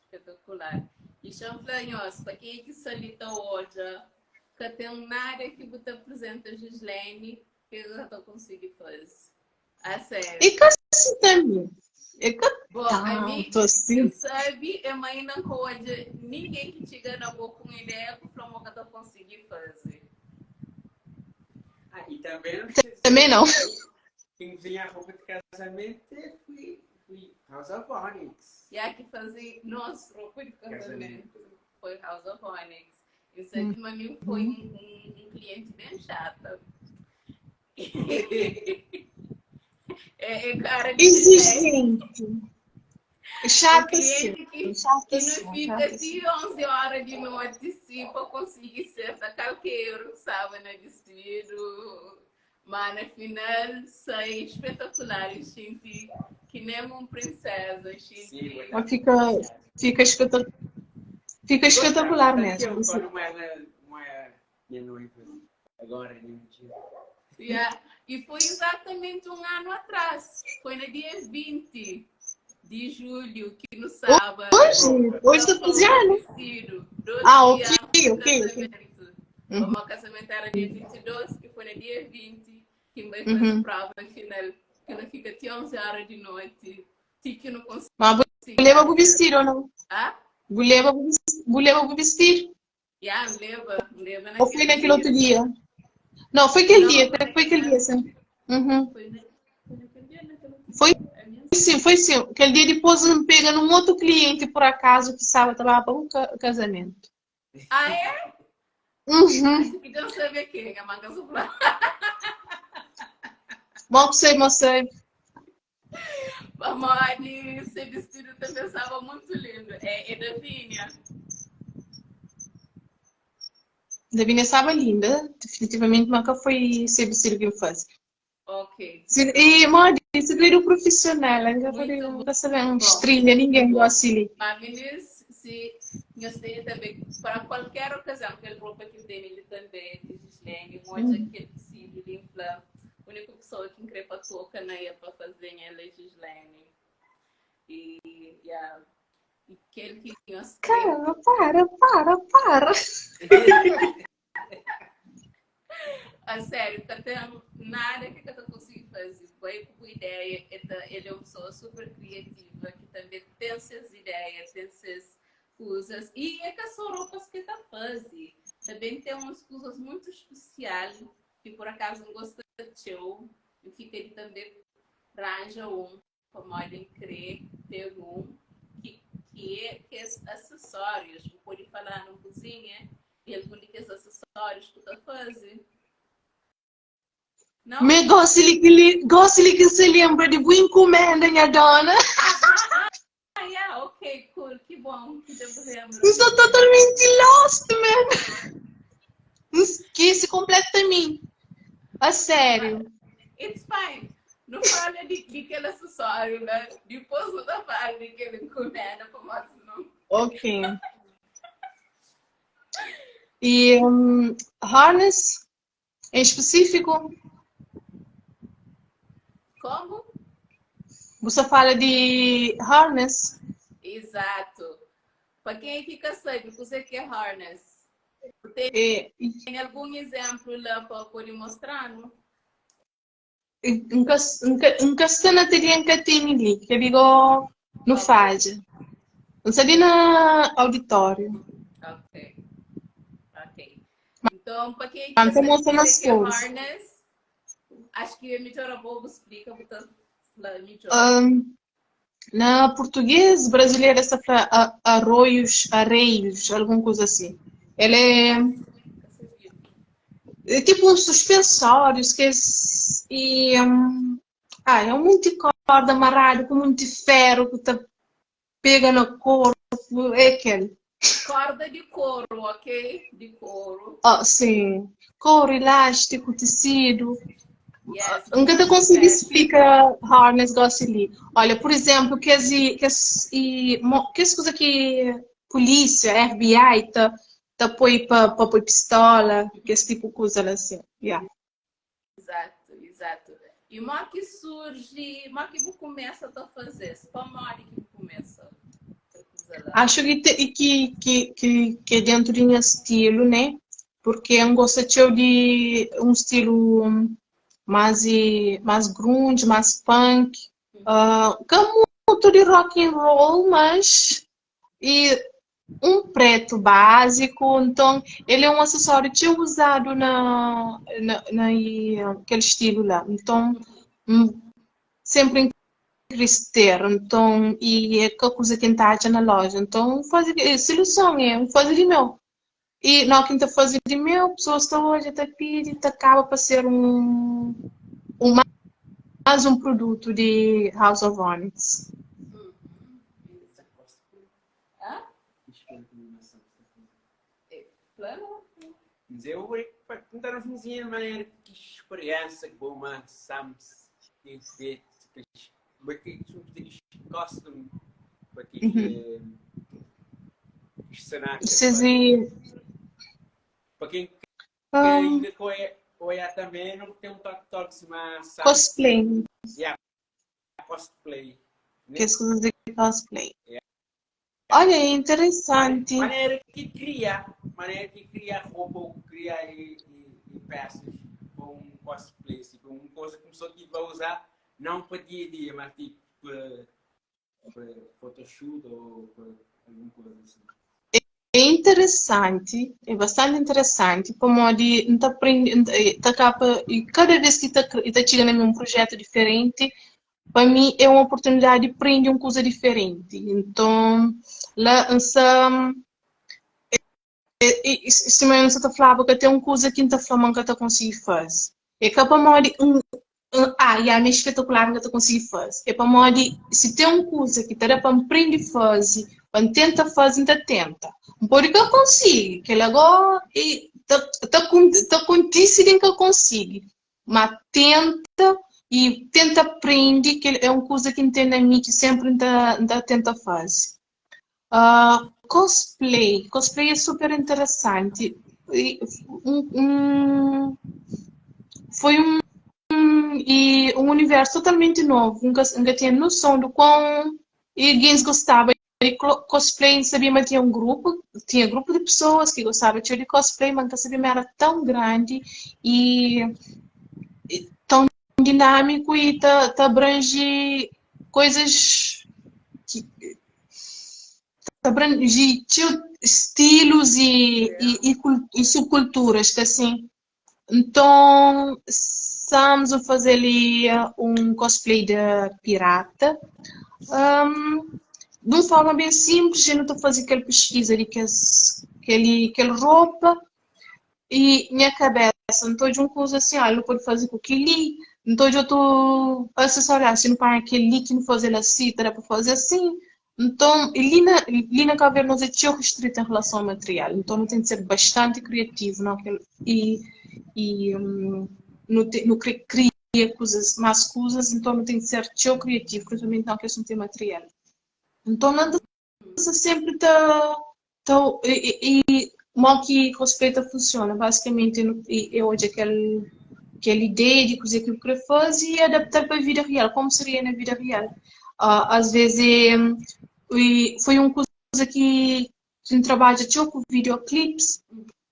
Espetacular. E xa N fla nhos, pa kenha ki sta li ta odja, ka ten nada ki bu ta apresenta Gislene ki el ka ta konsigi faze. A sério. E ka si tanbe. E ka Bom, ami tantu asi. N sabe é ma inda N ka odja ninguém ki txiga na bo ku un ideia ku fla ma ka ta konsigi faze. Ah, e também não Também não. Quem vinha a roupa de casamento foi, foi House of Onyx. E há que fazer nosso roupa de casamento. Foi House of Onyx. Isso aqui para mim foi um cliente bem chato. É, é cara de Exigente. Um Chata sim. cliente que, Chata que não sim, fica chata sim. de 11 horas de noite sim para conseguir ser calqueiro, sabe, na vestido. Mas no final sai espetacular, e senti que nem uma princesa, Sim, senti. Mas fica, fica, espetacular, fica espetacular mesmo. Eu quando era, não era minha noiva, agora nem um dia. Yeah. E foi exatamente um ano atrás, foi no dia 20 de julho, que no sábado. Hoje? Hoje está fazendo? Vestido, dois Ah, dias ok, antes do ok, ok. casamento. Uhum. O meu casamento era dia 22 e foi no dia 20 que me fez a prova final, que não fica até 11 horas de noite, e que não consigo. Mas bu leba bu vestido ou não? Ah? Bu leba bu, bu leba bu vestido? Yeah, me leva, me leva Ou foi naquele naquele outro dia. dia? Não, foi aquele Não, dia, foi foi aquele dia, sim. Uhum. Foi, na, foi naquele dia, naquele outro Foi dia. A minha sim, foi sim. Aquele dia depois me pega num outro cliente, por acaso, que estava para um casamento. Ah, é? Uhum. Acho que não sabe quem, a manga sopra. Bom, sei, moça. Mamãe, esse vestido também estava muito lindo. É, é da Vinha. Davinha estava linda, definitivamente, mas nunca foi esse vestido que eu faço. Ok. E, mano, segredo profissional, ainda Muito não tá sabendo, bom. estrela, ninguém gosta ali. Mas, meninas, se nós temos também, para qualquer ocasião, aquela roupa que tem ele também, de Gislene, um hoje aquele tecido de infla. A única pessoa que increpa toca na ia para fazer ela é Gislene. E, yeah. E aquele que nós Cara, para, para, para. A sério, tá tendo nada que eu consigo fazer. Foi com ideia, ele é uma pessoa super criativa que também tem suas ideias, tem suas coisas. E é que as roupas que tá fazendo. Também tem umas coisas muito especiais que por acaso não gosta de eu. E fica ele também arranja um, como podem crer, ter um, que, que é que é acessórios. Pode falar na cozinha e algum daqueles acessórios que tá fazendo. Não? Me gosto de que li- gosto de que se lembra de boa encomenda, minha dona. Ah, yeah, ok, cool, que bom que eu lembro. Estou totalmente lost, man. Esqueci completamente. A sério. It's fine. Não fala de, de aquele acessório, né? Depois não fala de aquele encomenda, para mostrar não. Ok. E harness, em específico, Como? você fala de harness. Exato. Para quem fica sabe, o que é harness? Tem É, algum exemplo lá para poder mostrar, não? nunca, nunca, nunca está na teria nunca tem ali, que eu digo, não faz. Não sabia na auditório. Ok. Ok. Então, para quem Mas quer tem saber umas o que é coisas. harness, acho que é melhor a bobo explica, portanto, melhor. Na português brasileiro, essa fala arroios, arreios, alguma coisa assim. Ele é, é tipo um suspensório, esquece. E, é um monte de corda amarrado com muito ferro que tá, pega no corpo. É aquele. Corda de couro, ok? De couro. Ah, sim. Couro, elástico, tecido. Yes. Nunca te consigo explicar harness gosto ali. Olha, por exemplo, que as que as e que as coisas que polícia, FBI tá tá põe para pa pôr pistola, que esse tipo de coisa assim. Yeah. Exato, exato. I mo ki surji, mo ki bu kumesa ta faze-s? Pamodi ki bu kumesa kel kuza la? Acho ki te, ki, ki, ki, ki é dentu di nha stilu, né? Porque N gosta txeu di un stilu más, más grunge, más punk. Ka mutu di rock and roll, mas e un pretu básiku. Nton, el é un asesóriu txeu uzadu na, na, na kel stilu la. Nton, N senpri N kris ter. Nton, i é ka kuza ki N ta atxa na loja. Nton, N faze, soluson é N faze di meu. I na ki N ta faze di meu, pesoas ta odja, ta pidi, ta kaba pa ser un, un más un produtu di House of Onyx. Ses e Cosplay. Kes kuzas di cosplay. Olha, é interessante. Manera ki kria, manera ki kria roupa ou kria e, e, e peças para um cosplay, tipo, um coisa que pessoa que vai usar não para dia a dia, mas tipo para, para photoshoot ou para alguma coisa assim. É interessante, é bastante interessante, pamodi N ta prende, N ta kapa, e kada vez ki ta, ta txiga na mi un projetu diferenti, Pa mi é un oportunidadi di prende un kuza diferenti. Nton, la N sta, sima N sta ta flaba, ka ten un kuza ki N ta fla ma N ka ta konsigi faze. É ka pamodi N, ah, ya, mi é spetakular, N ka ta konsigi faze. É pamodi si ten un kuza ki ta da pa N prende faze, pa N tenta faze, N ta tenta. N pode ka konsigi, kel-la gó ta kontise di N ka konsigi. Ma tenta i tenta prende kel é un kuza ki N ten na mi ki sénpri N ta N ta tenta faze. Cosplay, cosplay é super interesanti un un foi un i un universu totalmenti novu, N ka N ka tinha noson di kuãu i gentis gostaba di cosplay, N sabia ma tinha un grupu, tinha grupu di pesoas ki gostaba txeu di cosplay, ma N ka sabia ma era tãu grandi i tãu dinâmiku i ta ta abranji koizas ki ta abranji txeu stilus i i subkulturas, ka sin? Nton, Sams nu faze li un cosplay de pirata. De un forma ben sinplis, nu ta faze kel piskiza di kes kel ropa i nha kabesa N ta odja un kuza asin, ah, nu pode faze ku kel-li, N ta odja otu asesóriu, ah, si nu panha kel-li ki nu faze-l asi, ta da pa faze asin. Nton, li na, li na Cabo Verde nos é txeu restrito em relação a material, nton nu ten di ser bastante criativo na kel e, e nu te, nu kre kria kuzas, más kuzas, nton nu ten di ser txeu criativo, principalmente na ke asuntu di material. Nton, nan ta sta sempre ta, ta e, e, e mo ki cosplay ta funciona, basicamente nu, e, e odja kel, kel ideia di kuzê ki bu kre faze e adapta-l pa vida real, komu seria na vida real. Às vezes é, foi un kuza ki N trabadja txeu ku videoclips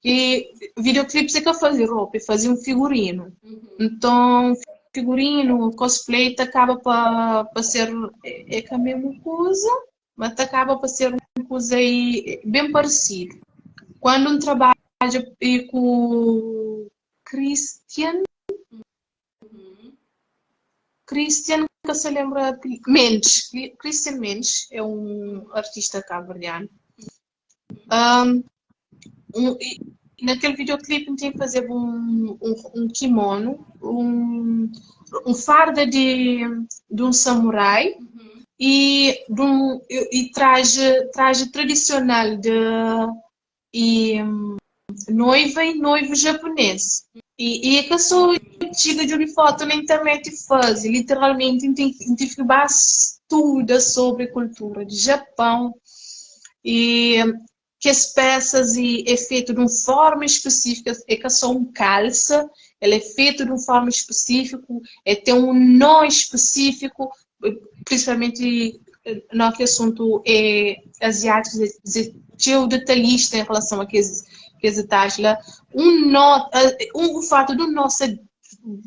e videoclips é ka faze ropa, é faze un figurinu. Nton figurinu, cosplay ta kaba pa pa ser, é ka mesmu kuza, ma ta kaba pa ser un kuza ben paresidu. Kuandu N trabadja ku Christian, Christian ka sa lenbra Mendes, Christian Mendes é un artista kabuverdianu. Um, na kel videoclip N tinha ki fazeba un, un, un kimono, un, un farda di, di un samurai e, di un, e traje, traje tradicional de e noiva e noivo japonês. E, e é ka só txiga djobe foto na internet e faze, literalmente N ten, N tive ki ba studa sobre kultura di Japão e. Kes pesas e é fetu di un forma espesífika, é ka só un kalsa, el é fetu di un forma espesífiku, el ten un nó espesífiku, prinsipalmenti nó ki asuntu é aziátikus, es é txeu detalhista en relason a kes kes detalhis la. Un nó, un fatu di un nó sta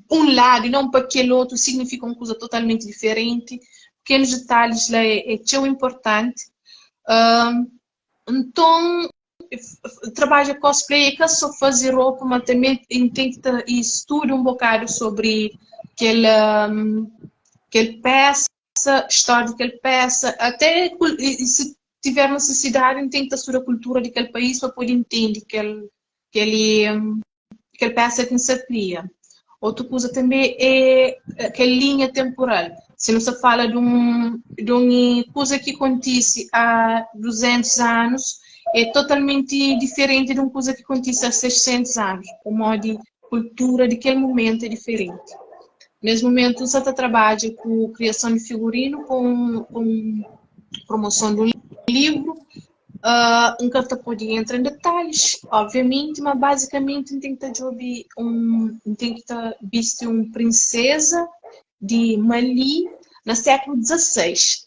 un ladu i non pa kel otu signifika un kuza totalmenti diferenti. Pekenus detalhis la é txeu inportanti. Nton, trabadja cosplay é ka só faze ropa, ma tanbe N ten ki ta studa un bokadu sobri kel kel pesa, stória di kel pesa, até si tiver nisisidadi N ten ki ta studa kultura di kel país pa pode ntende kel kel kel pesa ki N sta kria. Otu kuza tanbe é kel linha tenpural. Si nu sta fala di un di un kuza ki kontise a 200 anus, é totalmenti diferenti di un kuza ki kontise a 600 anus, pamodi kultura di kel mumentu é diferenti. Nes mumentu N sta ta trabadja ku kriason di figurinu pa un pa un promoson di un livru. N ka ta pode entra en detalhis, obviamenti, ma bazikamenti N ten ki ta djobe un, N ten ki ta bisti un prinseza di Mali na sékulu 16.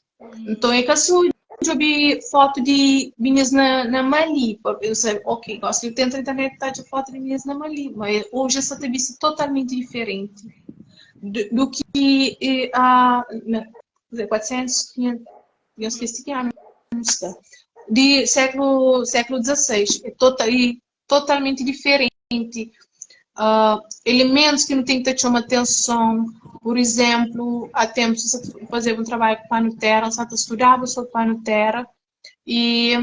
Nton é ka so djobe fotu di minis na na Mali, pa N sabe, ok, gosi nu ta entra internet ta atxa fotu di minis na Mali, ma oji es sa ta bisti totalmenti diferenti du ki a na 400, 500. Nhos skese ki anu nu sta. Di séklu séklu 16. É tota e totalmenti diferenti. Uh, elementus ki nu ten ki ta txoma atenson, pur izénplu, há ténpu nu sta fazeba un trabadju ku panu téra, nu sta ta studaba sobri panu téra i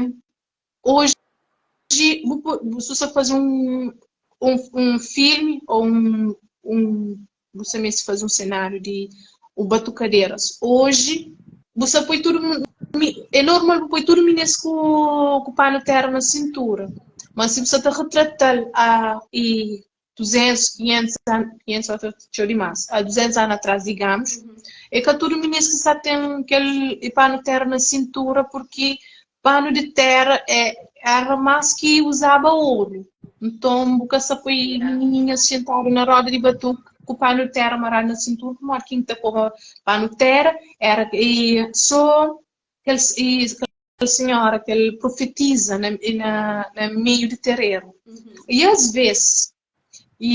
oji bu bu si bu sta faze un un un filmi ô un un bu sta meste faze un senáriu di o batukaderas. Oji bu sta poi tudu é normal bu poi tudu minis ku ku panu téra na sintura, ma si bu sta ta retratal a i 200, 500 anu, 500 anu ta txeu dimás, a 200 anu atrás digamus, é ka tudu minis ki sta ten kel panu téra na sintura purki Panu di téra é éra más ki uzaba oru. Nton, bu ka sa poi minininhas xintadu na roda di batuku ku panu di téra maradu na sintura, pamodi kin ki ta poba panu di téra éra sô kel kel sinhora, kel profetiza na na meiu di tereru. I asvês, i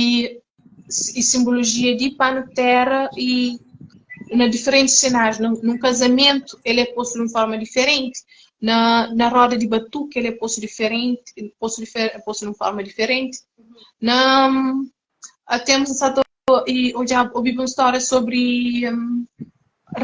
i simbologia di panu téra i na diferentis senárius. Nun kazamentu el é postu di un forma diferenti, na na roda di batuki el é postu diferenti, postu postu di un forma diferenti. Na a tempus N sa ta odjaba obiba un stória sobri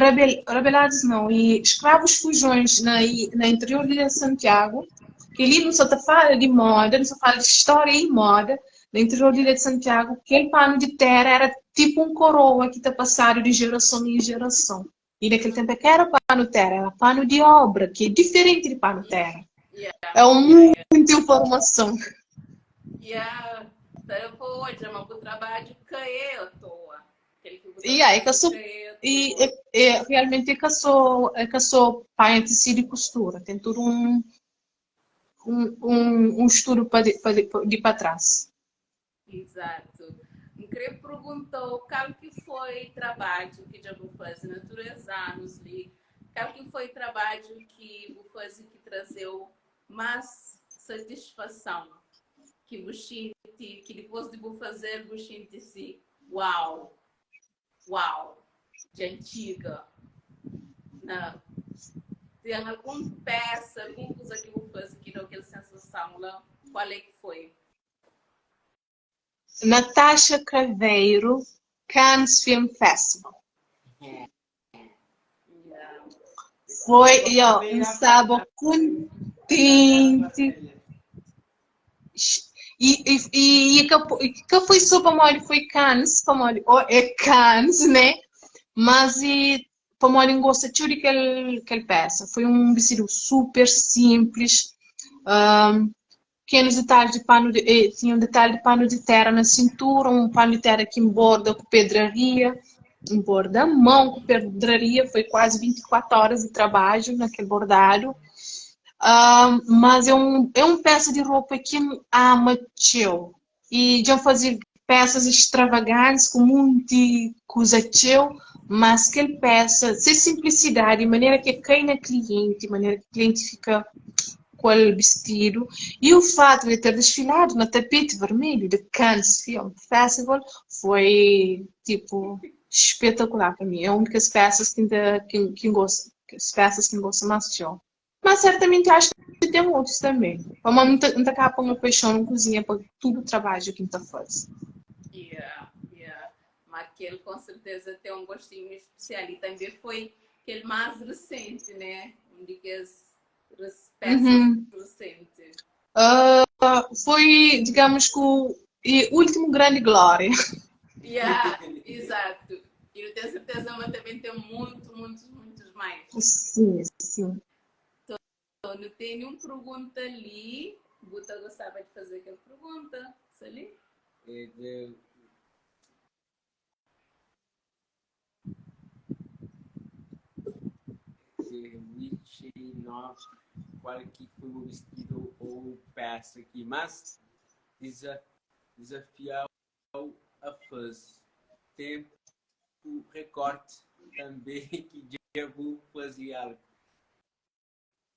rebel rebeladus nau i skravus fujons na na interior di ilha di Santiagu. Kel-li nu sa ta fala di moda, nu sa fala di stória i moda na interior di ilha di Santiagu. Kel panu di téra éra tipu un koroa ki ta pasadu di jerason en jerason. I na kel ténpu é ka éra panu téra, éra panu di óbra, ki é diferenti di panu téra. É un munti informason. Yeah, ta da pa odja ma bu trabadju ka é à toa. Yeah, é ka só e, é, é, realmente é ka só é ka só panha tecido e costura, tem tudo um um, um, um estudo pa de, pa de, de pa trás. Exato. N kre perguntou kal ki foi trabadju ki dja bu faze na tudu es anus li, kal ki foi trabadju ki bu faze ki trazeu más satisfason, ki bu xinti ki dipôs di bu fazel bu xinti si, Uau! Uau! Dja N txiga na. Ten algun pésa, algun kuza ki bu faze ki da-u kel sensason la? Kual é ki foi? Natasha Craveiro, Cannes Film Festival. Foi, yo, N staba kontenti. E, e, e, e ka, ka foi só pamodi foi Cannes, pamodi oh, é Cannes, né? Mas e pamodi N gosta txeu di kel, kel peça. Foi um vestido super simples, um, pequenos detalhes de pano de, eh, tinha um detalhe de pano de terra na cintura, um pano de terra que emborda com pedraria, emborda a mão com pedraria, foi quase 24 horas de trabalho naquele bordado. Mas é un, é un pésa di ropa ki N ama txeu. I dja N faze pésas extravagantis ku monti kuza txeu, mas kel pésa, se sinplisidadi, manera ki el kai na klienti, manera ki klienti fika ku el bistidu i o fatu di ter desfiladu na tapeti vermelhu di Cannes Film Festival foi tipo espetakular pa mi. É un di kes pésas ki N ta ki N gosta, kes pésas ki N gosta más txeu. Mas sertamenti acho ki ten otus tanbe. Pamodi N ta N ta kaba pa N apaixona un kuzinha pa tudu trabadju ki N ta faze. Yeah, yeah. Ma kel com certeza tem um gostinho especial e também foi kel mais recente, né? Um de kes peças Uhum. recente. Foi, digamos que o e último grande glória. Yeah, exato. E eu tenho certeza, mas também tem muito, muitos, muitos mais. Sim, sim. Então, não tem nenhuma pergunta ali. Buta gostava de fazer aquela pergunta. Isso ali? É de De 29, qual que foi o vestido ou peça que mais desa desafiou a faz? Tempo recorde também que já vou fazer algo.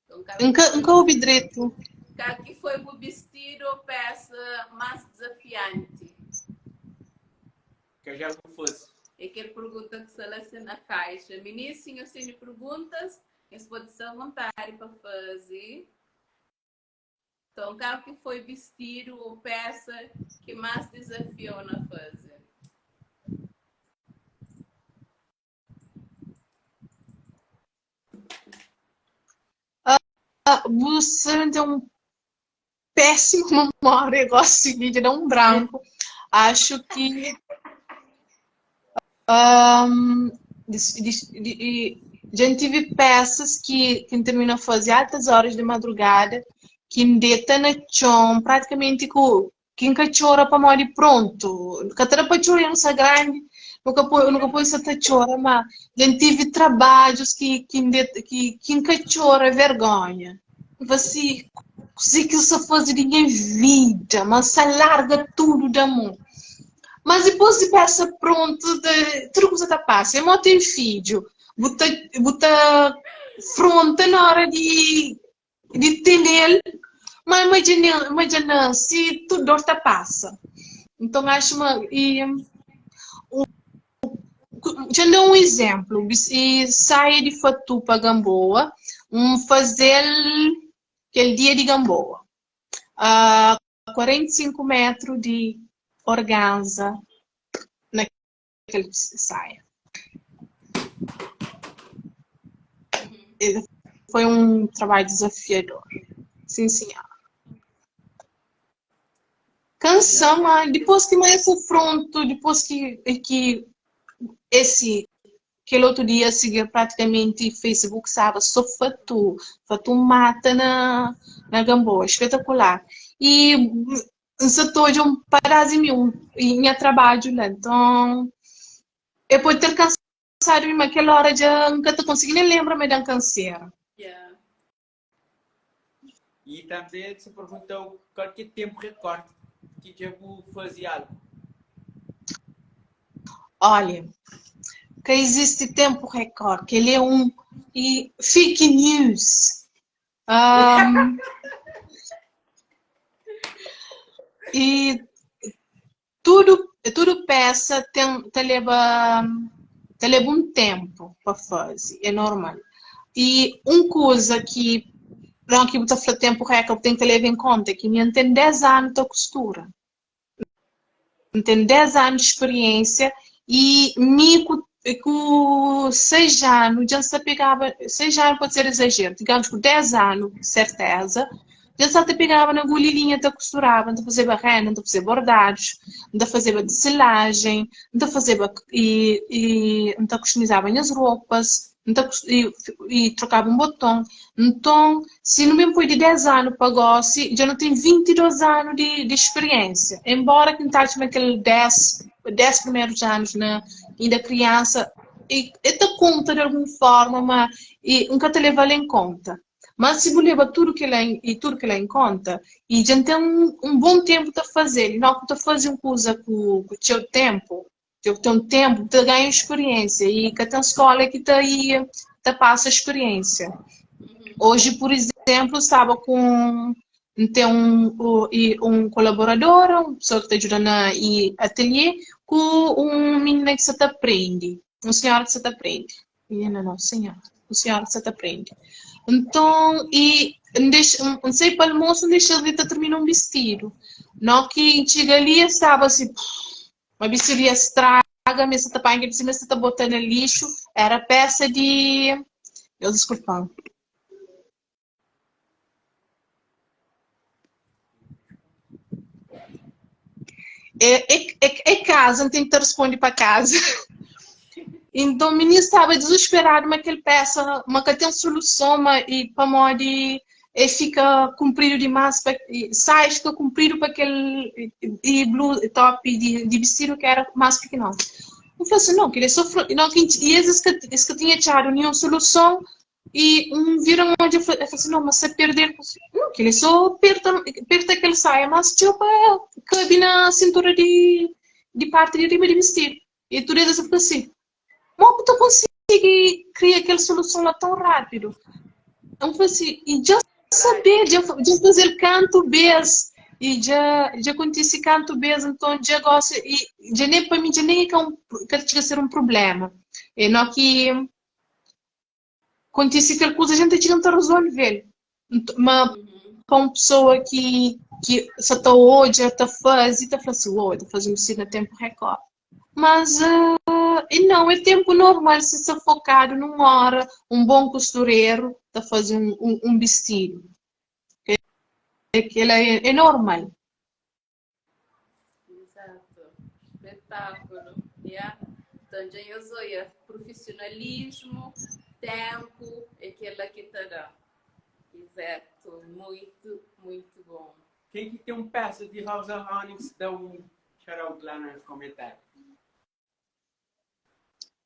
Então, qual Nunca, que foi, nunca ouvi direito. qual que foi o vestido ou peça mais desafiante? Que já vou fazer. É aquela pergunta que se na caixa. Ministro, eu tenho perguntas, eles podem ser à vontade para fazer. Então, qual que foi vestido ou peça que mais desafiou na fase? Você tem um péssimo memória, gosto de dar um branco. Acho que um, de, de, de, já tive peças que, que termina a fazer altas horas de madrugada, que me deita na chão, praticamente com Ki N ka txora pamodi prontu Ka ta da pa txora, nu sta grandi Nu ka pode, nu ka pode sta ta txora Ma dja N tive trabadjus ki ki N deta ki ki N ka txora vergonha N fla si, kuzê ki N sta faze di nha vida Ma N sta larga tudu da mon Mas dipôs di pesa prontu tudu kuza ta pasa É mó ten fidju Bu ta bu ta fronta na óra di di tene-l, ma ma dja ma dja nase, tudu dor ta pasa. Nton acho ma e dja N da un izénplu, e saia di Fatu pa Gamboa, N faze-l kel dia di Gamboa, 45 métru di organza na kel saia. Foi um trabalho desafiador. Sim, senhora. Canção, mas depois que mais esse afronto, depois que, que esse aquele outro dia a seguir praticamente Facebook estava só fatu, fatu mata na, na Gamboa, espetacular. E N sa ta odja un padás di mi i nha trabadju la. Nton, el pode ter kansadu mi, ma kel óra dja N ka ta konsigi nen lenbra ma el da-m kansera. Yeah. I tanbê el ta pergunta-u kal ki é ténpu rekórdi ki dja bu faze algu. Olha, ka izisti ténpu rekórdi, kel-li é un fake news. Um, e tudo, tudo peça tem, ta leba, ta leba um tempo pa faze, é normal. E um coisa que não que bu ta fla tempo recorde tem que leva em conta é que mi N tem 10 anos ta costura. N ten 10 anu di spiriénsia i mi ku ku 6 anu dja N sta pegaba, 6 anu pode ser izajeru, digamus ku 10 anu serteza, dja N sta ta pegaba na gulilinha ta kusturaba, N ta fazeba renda, N ta fazeba bordadus, N ta fazeba teselagem, N ta fazeba i i N ta kustumizaba nhas ropas, N ta i trokaba un boton. Nton, si nu ben poi di 10 anu pa gósi, dja nu ten 22 anu di, di spiriénsia. Enbóra ki N ta atxa ma kel 10, 10 primerus anus na inda kriansa, e, e ta konta di algun fórma, ma e, N ka ta leva-l en konta. Mas si bu leba tudu kila i tudu kila en konta, i dja N ten un bon tenpu ta faze-l, i no ku ta faze un kuza ku ku txeu tenpu, dja bu ten un tenpu, bu ta ganha spiriénsia i ka ten skóla ki ta i ta pasa spiriénsia. Oji, pur izénplu, staba ku un N ten un i un kolaboradora, un pesoa ki ta djuda na i atelie, ku un minina ki sa ta prende, un sinhora ki sa ta prende. Minina nau, sinhora, un sinhora ki sa ta prende. Nton, i N dexa, N sai pa almosu, N dexa-s li ta tirmina un bistidu. No ki N txiga li, es staba si, ma bistidu ia straga, ma es sa ta panha kel bistidu, ma es sa ta bota na lixu. Era pesa di, Deus diskulpa-m. É, é, é, é casa, N ten ki ta responde pa casa. Então, mininu staba dizusperadu ma kel peça, ma ka ten soluson, ma e pamodi e fika kunpridu dimás, pa, saia fika kunpridu pa kel e blu, top di, di bistidu ki era más pikinoti. N fla si, não, kel-li é so, não, e es ka, es ka tinha atxadu ninhun soluson, I un vira un odja el fla si, no, ma sa perde. No, kel-li é so perta, perta kel saia más txeu pa kabe na sintura di, di parti di riba di bistidu. I tudu es fla si, Mo bu ta konsigi kria kel soluson la tão rápidu? N fla si, i dja sabe, dja, dja faze-l kantu bês, i dja, dja kontise kantu bês, nton dja gosi, i dja nem pa mi dja nem é ka un, ka txiga ser un prubléma. É no ki kontise kel kuza, a gente txiga ta resolve-l. Ma pa un pessoa ki ki sa ta odja, ta faze, ta fla si, uou, ta faze un vestido na tempo recorde. Mas uh, e não, é tempo normal se sta focado num hora, um bom costureiro ta faze um, um, um vestido. Aquilo é, é normal. Exato. Espetáculo. Yeah. Então, já eu sou profissionalismo, tempo, é aquela que te dá. Exato. Muito, muito bom. Quem que tem um peça de Rosa Onyx, dá um shout-out lá nos comentários.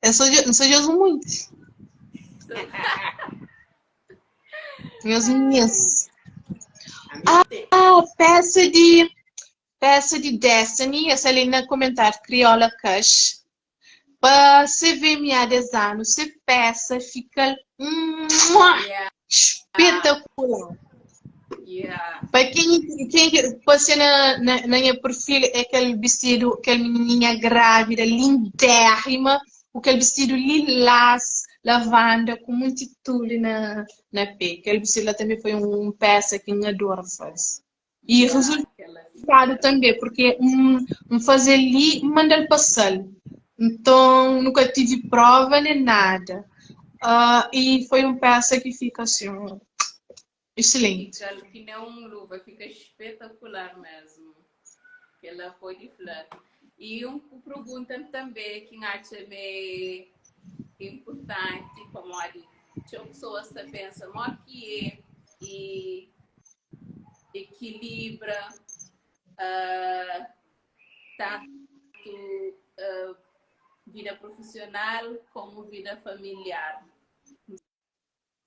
Eu sou, eu sou Jesus muito. Meus meninos. Ah, peça de peça de Destiny, essa ali na comentário Crioula Cash. Pa CVMA 10 anos, se peça fica yeah. espetacular. Yeah. Pa quem, quem passei na, na, na minha perfil é aquele vestido, aquela menininha grávida, lindérrima, com aquele vestido lilás, lavanda, com muito tule na, na pé. Aquele vestido lá também foi um peça que eu adoro fazer. E Yeah, resultado aquela também, porque um, um fazer ali, manda-lhe passar. Então, nunca tive prova nem nada. Uh, e foi um peça que fica assim, um, excelente. Fica que nem um luva, fica espetacular mesmo. Que ela pode falar. E um pergunta também que acha meio importante, como a pessoas pensa, mo que é e equilibra uh, tanto uh, vida profissional como vida familiar.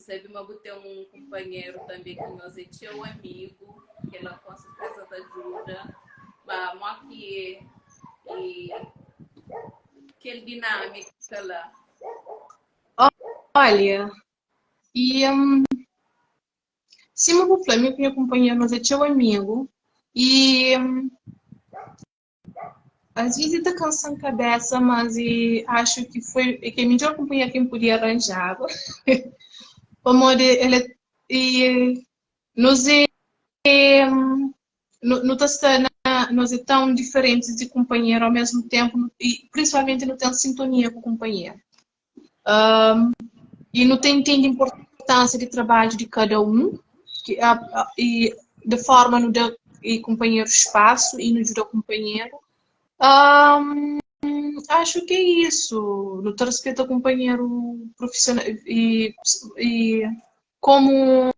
Sabe, mas bu ten un kunpanheru tanbê ki nhos é txeu amigu, kel-la ku serteza ta djuda. Má mó ki é i kel dinámika la? Olha, e hum, sima bu fla, mi ku nha kunpanheru nos é txeu amigu e hum, Às vezes ta kansa-m kabésa, mas e acho ki foi é kel midjór kunpanheru ki N podia ranjaba. Pamodi el é e nos é nu nu ta sta na nos é tãu diferentis di kunpanheru ao mesmu ténpu i prinsipalmenti nu ten sintonia ku kunpanheru. I nu ta intende inportánsia di trabadju di kada un i di forma nu da kunpanheru spasu i nu djuda kunpanheru. Axu ki é isu, nu ta rispeta kunpanheru profisional i komu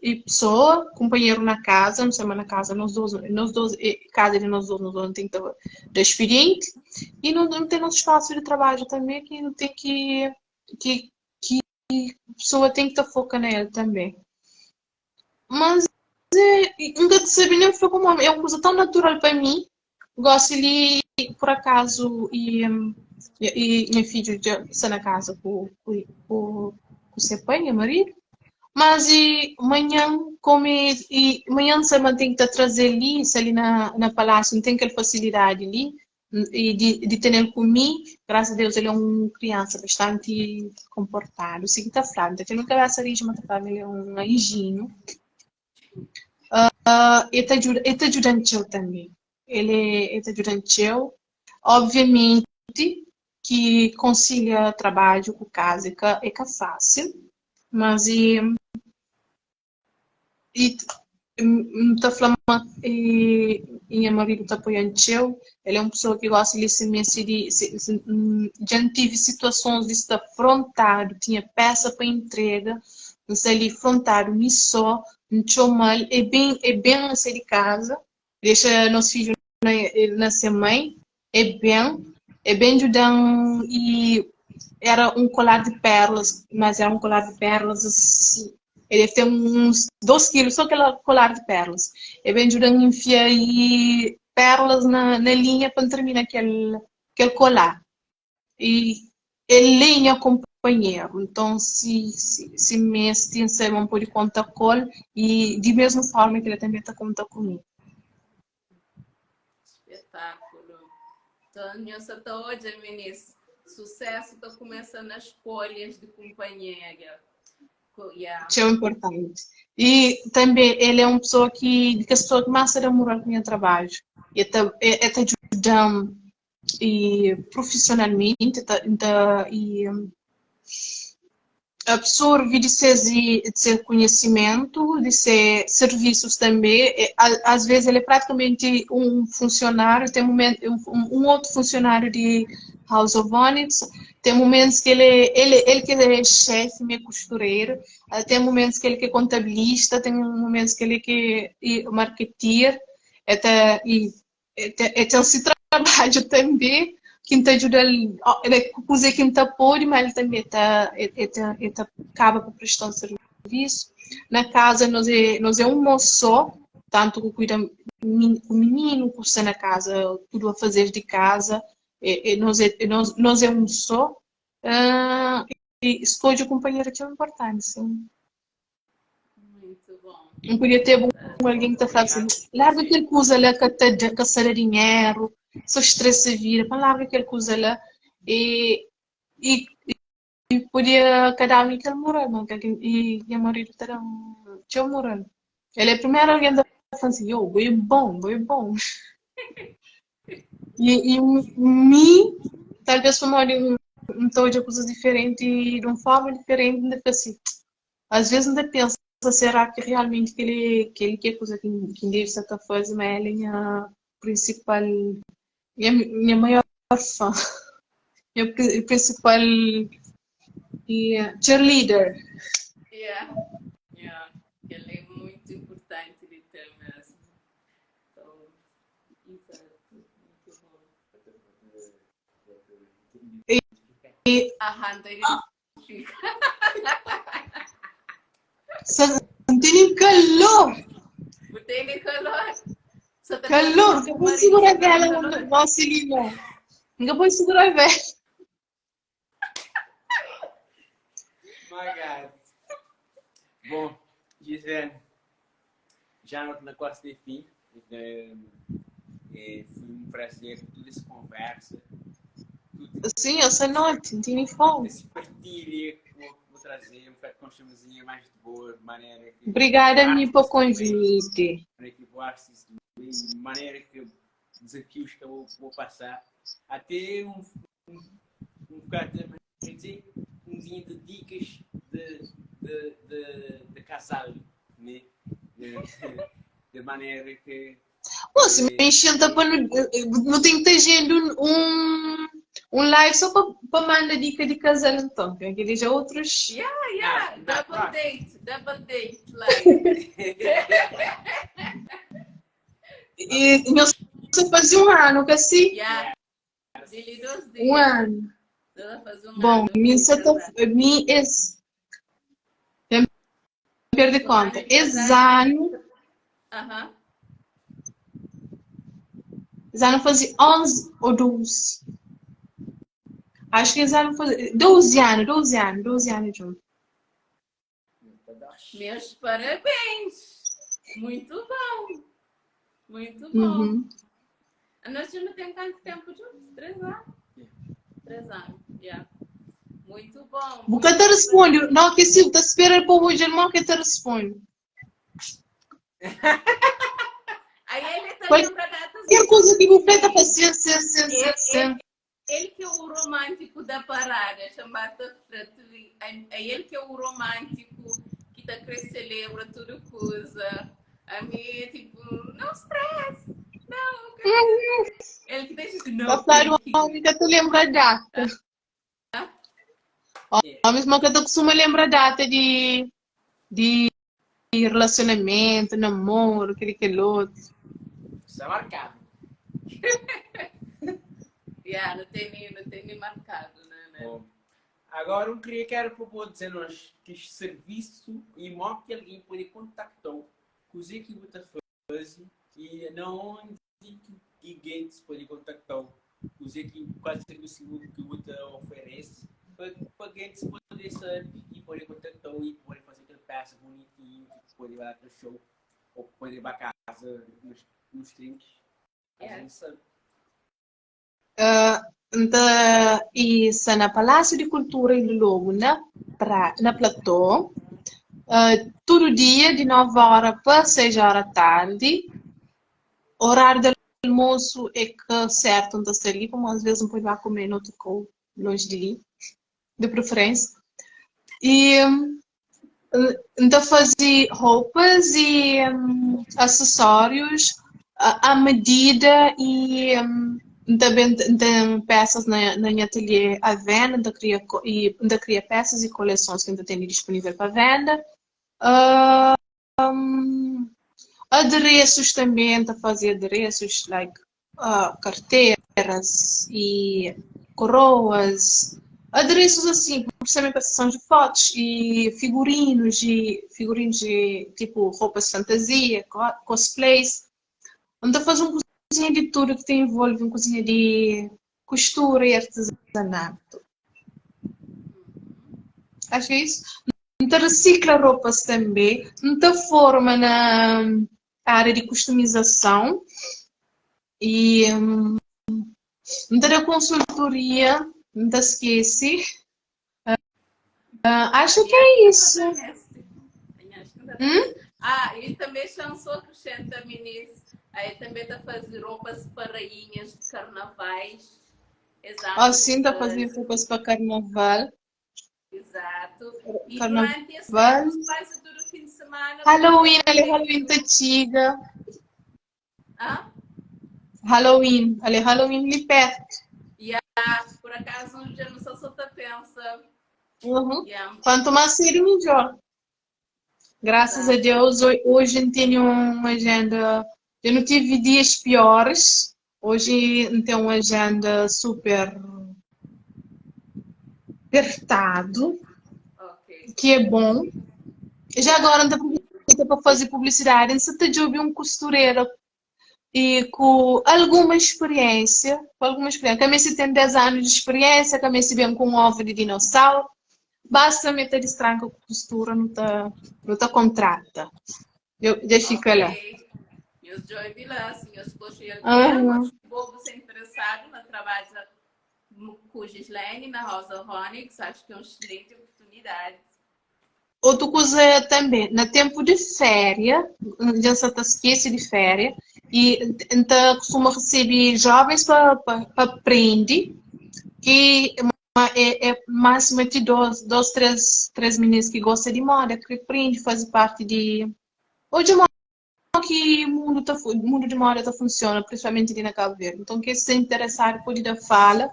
i pesoa, kunpanheru na kaza, nu sama na kaza nos dos, nos dos, kaza é di nos dos, nos dos nu ten ki ta da spidienti i nu nu ten nos spasu di trabadju tanbe ki nu ten ki ki ki pesoa ten ki ta foka na el tanbe. Mas é, N ka ta sabe nen fla pamodi é un kuza tão natural pa mi. Gosi li, pur akazu, i i nha fidju dja sta na kaza ku ku ku ku se pai, nha maridu. Mas i manhan, komu i manhan N sabe ma N ten ki ta traze-l li, sta li na na palásiu, N ten kel fasilidadi li i di di tene-l ku mi. Grasas a Deus el é un kriansa bastanti konportadu, si ki ta fladu. N ta ten un kabesa riju, ma ta fladu ma el é un anjinhu. El ta djuda, el ta djuda-m txeu tanbê. El é, el ta djuda-m txeu. Obviamenti ki konsilia trabadju ku kaza é ka, é ka fásil, mas i i N ta fla ma nha maridu ta apoia-m txeu. El é un pesoa ki gosta di si meste di Dja N tive situasons di sta frontadu, tinha pesa pa intrega, N sta li frontadu mi so, N txoma-l, el ben, el ben na sai di kaza, dexa nos fidju na se mai, el ben, el ben djuda-m i era un kolar di perlas, mas era un kolar di perlas asi, el debe ten uns dos kilu so kel kolar di perlas. El ben djuda-m infia i perlas na na linha pa N termina kel kel kolar. I el é nha kunpanheru, nton si si N meste N sabe ma N pode konta ku el i di mesmu forma ki el tanbe ta konta ku mi. Espetáculo. Então, nhos sa ta odja, minis, sucesso ta começa nas escolhas de companheira. Yeah. Txeu inportanti. I tanbe el é un pesoa ki di kes pesoa ki más ta da mural ku nha trabadju. El ta el ta djuda-m i profisionalmenti ta ta i absorve di ses di se konhesimentu, di se servisus tanbe. As ves el é pratikamenti un funsionáriu, ten mumentu un otu funsionáriu di House of Onyx, ten mumentus ki el é el el ki é xefi, mi é kustureira, ten mumentus ki el ki é kontabilista, ten mumentus ki el ki é marketir, el ta i El ten se trabadju tanbe ki N ta djuda-l ku kuzê ki N ta pode, má el tanbe ta el ta kaba pa presta-m sirvisu. Na kaza nos é nos é un mon sô, tantu ku kuida ku mininu, ku sta na kaza, tudu afazeres di kaza, nos é nos é un sô. I skodje kunpanheru é txeu inportanti, sin. Muito bom. N podia ter un algen ki ta flaba assim, larga kel kuza la ka ta da, ka sa da dinheru, só stressa vida, pa larga kel kuza la. E, e, e podia ka da-mi kel moral, ma kel, e nha maridu ta da-m txeu moral. El é primeru algen ta fla assim, yo, bo é bon, bo é bon. E, e mi, talvez pamodi N ta odja kuzas diferenti, di un forma diferenti, N ta fla assim, Às vezes N ta pensa, será ki realmenti kel-li kel-li ki é kuza ki N debe sta ta faze? Ma el é nha prinsipal, nha nha maior fã, nha prinsipal cheerleader. Yeah, yeah. Kel-li é muitu inpurtanti di ten mesmu. Então, exato, muito bom. E, Aham, ta identifika. Sa N tene kalor. Bu tene kalor? Sa ta Kalor, pensa ka ma pode maridu segura sa ta vela kalor? gosi li no. N ka pode segura vela. My God. Bom, Gisele, já na quase de fim. É, é, foi um prazer toda essa conversa. Tudo Sim, essa noite, não tinha fome. esse partilha que vou, vou trazer, um bocado com chamazinha mais de boa, de maneira que Obrigada a mim pelo artes também, convite. maneira que vou artes também, de maneira que desafios que eu vou, vou passar, até um, um, um bocado de, dizer, um dia de dicas de, de, de, de casal, né? De, de maneira que Bom, se me enxenta para não, não tem que ter gente um, um live só para mandar dica de casal então, que aquele já outros. Yeah, yeah, Na- na double próxima. date, double date live. E nós só fazia um ano, que assim, Yeah, dili dos um dias. ano. Ela faz um Bom, ano mim de só tá, casar. mim esse. perde konta. Es anu. Es anu faze 11 ô 12. Acho que es anu faze 12 anu, 12 anu, 12 anu djuntu. Meus parabéns! Muito bom! Muito bom! Uhum. A nós já não tem tanto tempo juntos? Três anos? Três anos, yeah. Muito bom. Bu ka ta responde, não que se ta espera pa hoje irmão que ta responde. Aí ele tá lembra datas. Qualquer coisa que bu fez ta faz sim, sim, sim, sim, sim. El ki é o romântico da parada, chamata fla-t é el ki é o romântico ki ta kre celebra tudo kuza. Ami é tipo, não stress, não, El ki ta dise, não, Ta fladu tem que. omi ka ta lembra data. Omis ma ka ta kustuma lembra data di di relacionamento, namoro, kel-li kel otu. Sta markadu. Yeah, nu tene, nu tene markadu, né, né? Bom, agora um queria que era para bo dizer nós que serviço e mo que alguém pode contactar kuzê que bu ta faze e na onde ki gentis pode kontakta-u, kuzê ki, kual sirvisu ki bu ta oferese pa pa gentis pode sabe i pode kontakta-u i pode faze kel pesa bonitinhu ki pode ba kel show ou pode ba kaza nos nos trinks. Yeah. Asin sabe. Uh, N ta i sta na Palásiu di Kultura i Lobu na pra, na Platô, uh, tudu dia di 9 óra pa 6 óra tardi. Oráriu di almosu é ka sértu N ta sta li, pamodi asvês N pode ba kume na otu kau lonji di li, di preferénsia. I N ta faze roupas i asesórius a medida i N ta ben N ten pesas na na nha atelhê a venda, N ta kria i N ta kria pesas i kolesons ki N ta tene dispunível pa venda. Adereços também, N ta faze adereços like carteiras e coroas, adereços assim, principalmente para sessões de fotos e figurinos e figurinos de tipo roupas de fantasia, cosplays. N ta faze um cozinha de tudo que ta envolve um cozinha de costura e artesanato. Acho que é isso. N ta recicla roupas também, N ta forma na área de customização e N ta da consultoria, N ta skese. Uh, acho que é isso. Hum? Ah, e também chansou acrescenta Minis. Aí também tá fazer roupas para rainhas de carnavais. Exato. Oh, sim, tá fazendo roupas para carnaval. Exato. E Carnaval. durante esse tempo, quase todo fim de semana. Halloween, ali Halloween ta txiga. Hã? Halloween, ali Halloween li perto. Yeah, por acaso um dia não só só tá pensa. Uhum. Yeah. Quanto mais cedo, melhor. Graças a Deus, hoje não tenho uma agenda. Eu não tive dias piores. Hoje não tenho uma agenda super apertado, Ok. que é bom. Já agora não aproveita para fazer publicidade. Você tá de ouvir um costureira e com alguma experiência, com alguma experiência. Também se tem 10 anos de experiência, também se vem com um ovo de dinossauro. Basta meter de tranca com costura, não tá, não tá contrata. Eu, já fica lá. Ok. Meus Joy Vila, senhores coxinha, Aham. povo se interessado na trabalho com Gislaine na Rosa Onyx, acho que é uma excelente oportunidade. Outra coisa também, na tempo de férias, já só te esquece de férias, e então costuma receber jovens para aprender, que é, é máximo de dois, dois três, três meninos que gostam de moda, que aprende, faz parte de. Hoje que mundo tá, mundo de moda tá funciona, principalmente ali na Cabo Verde. Então, quem se interessar pode dar fala.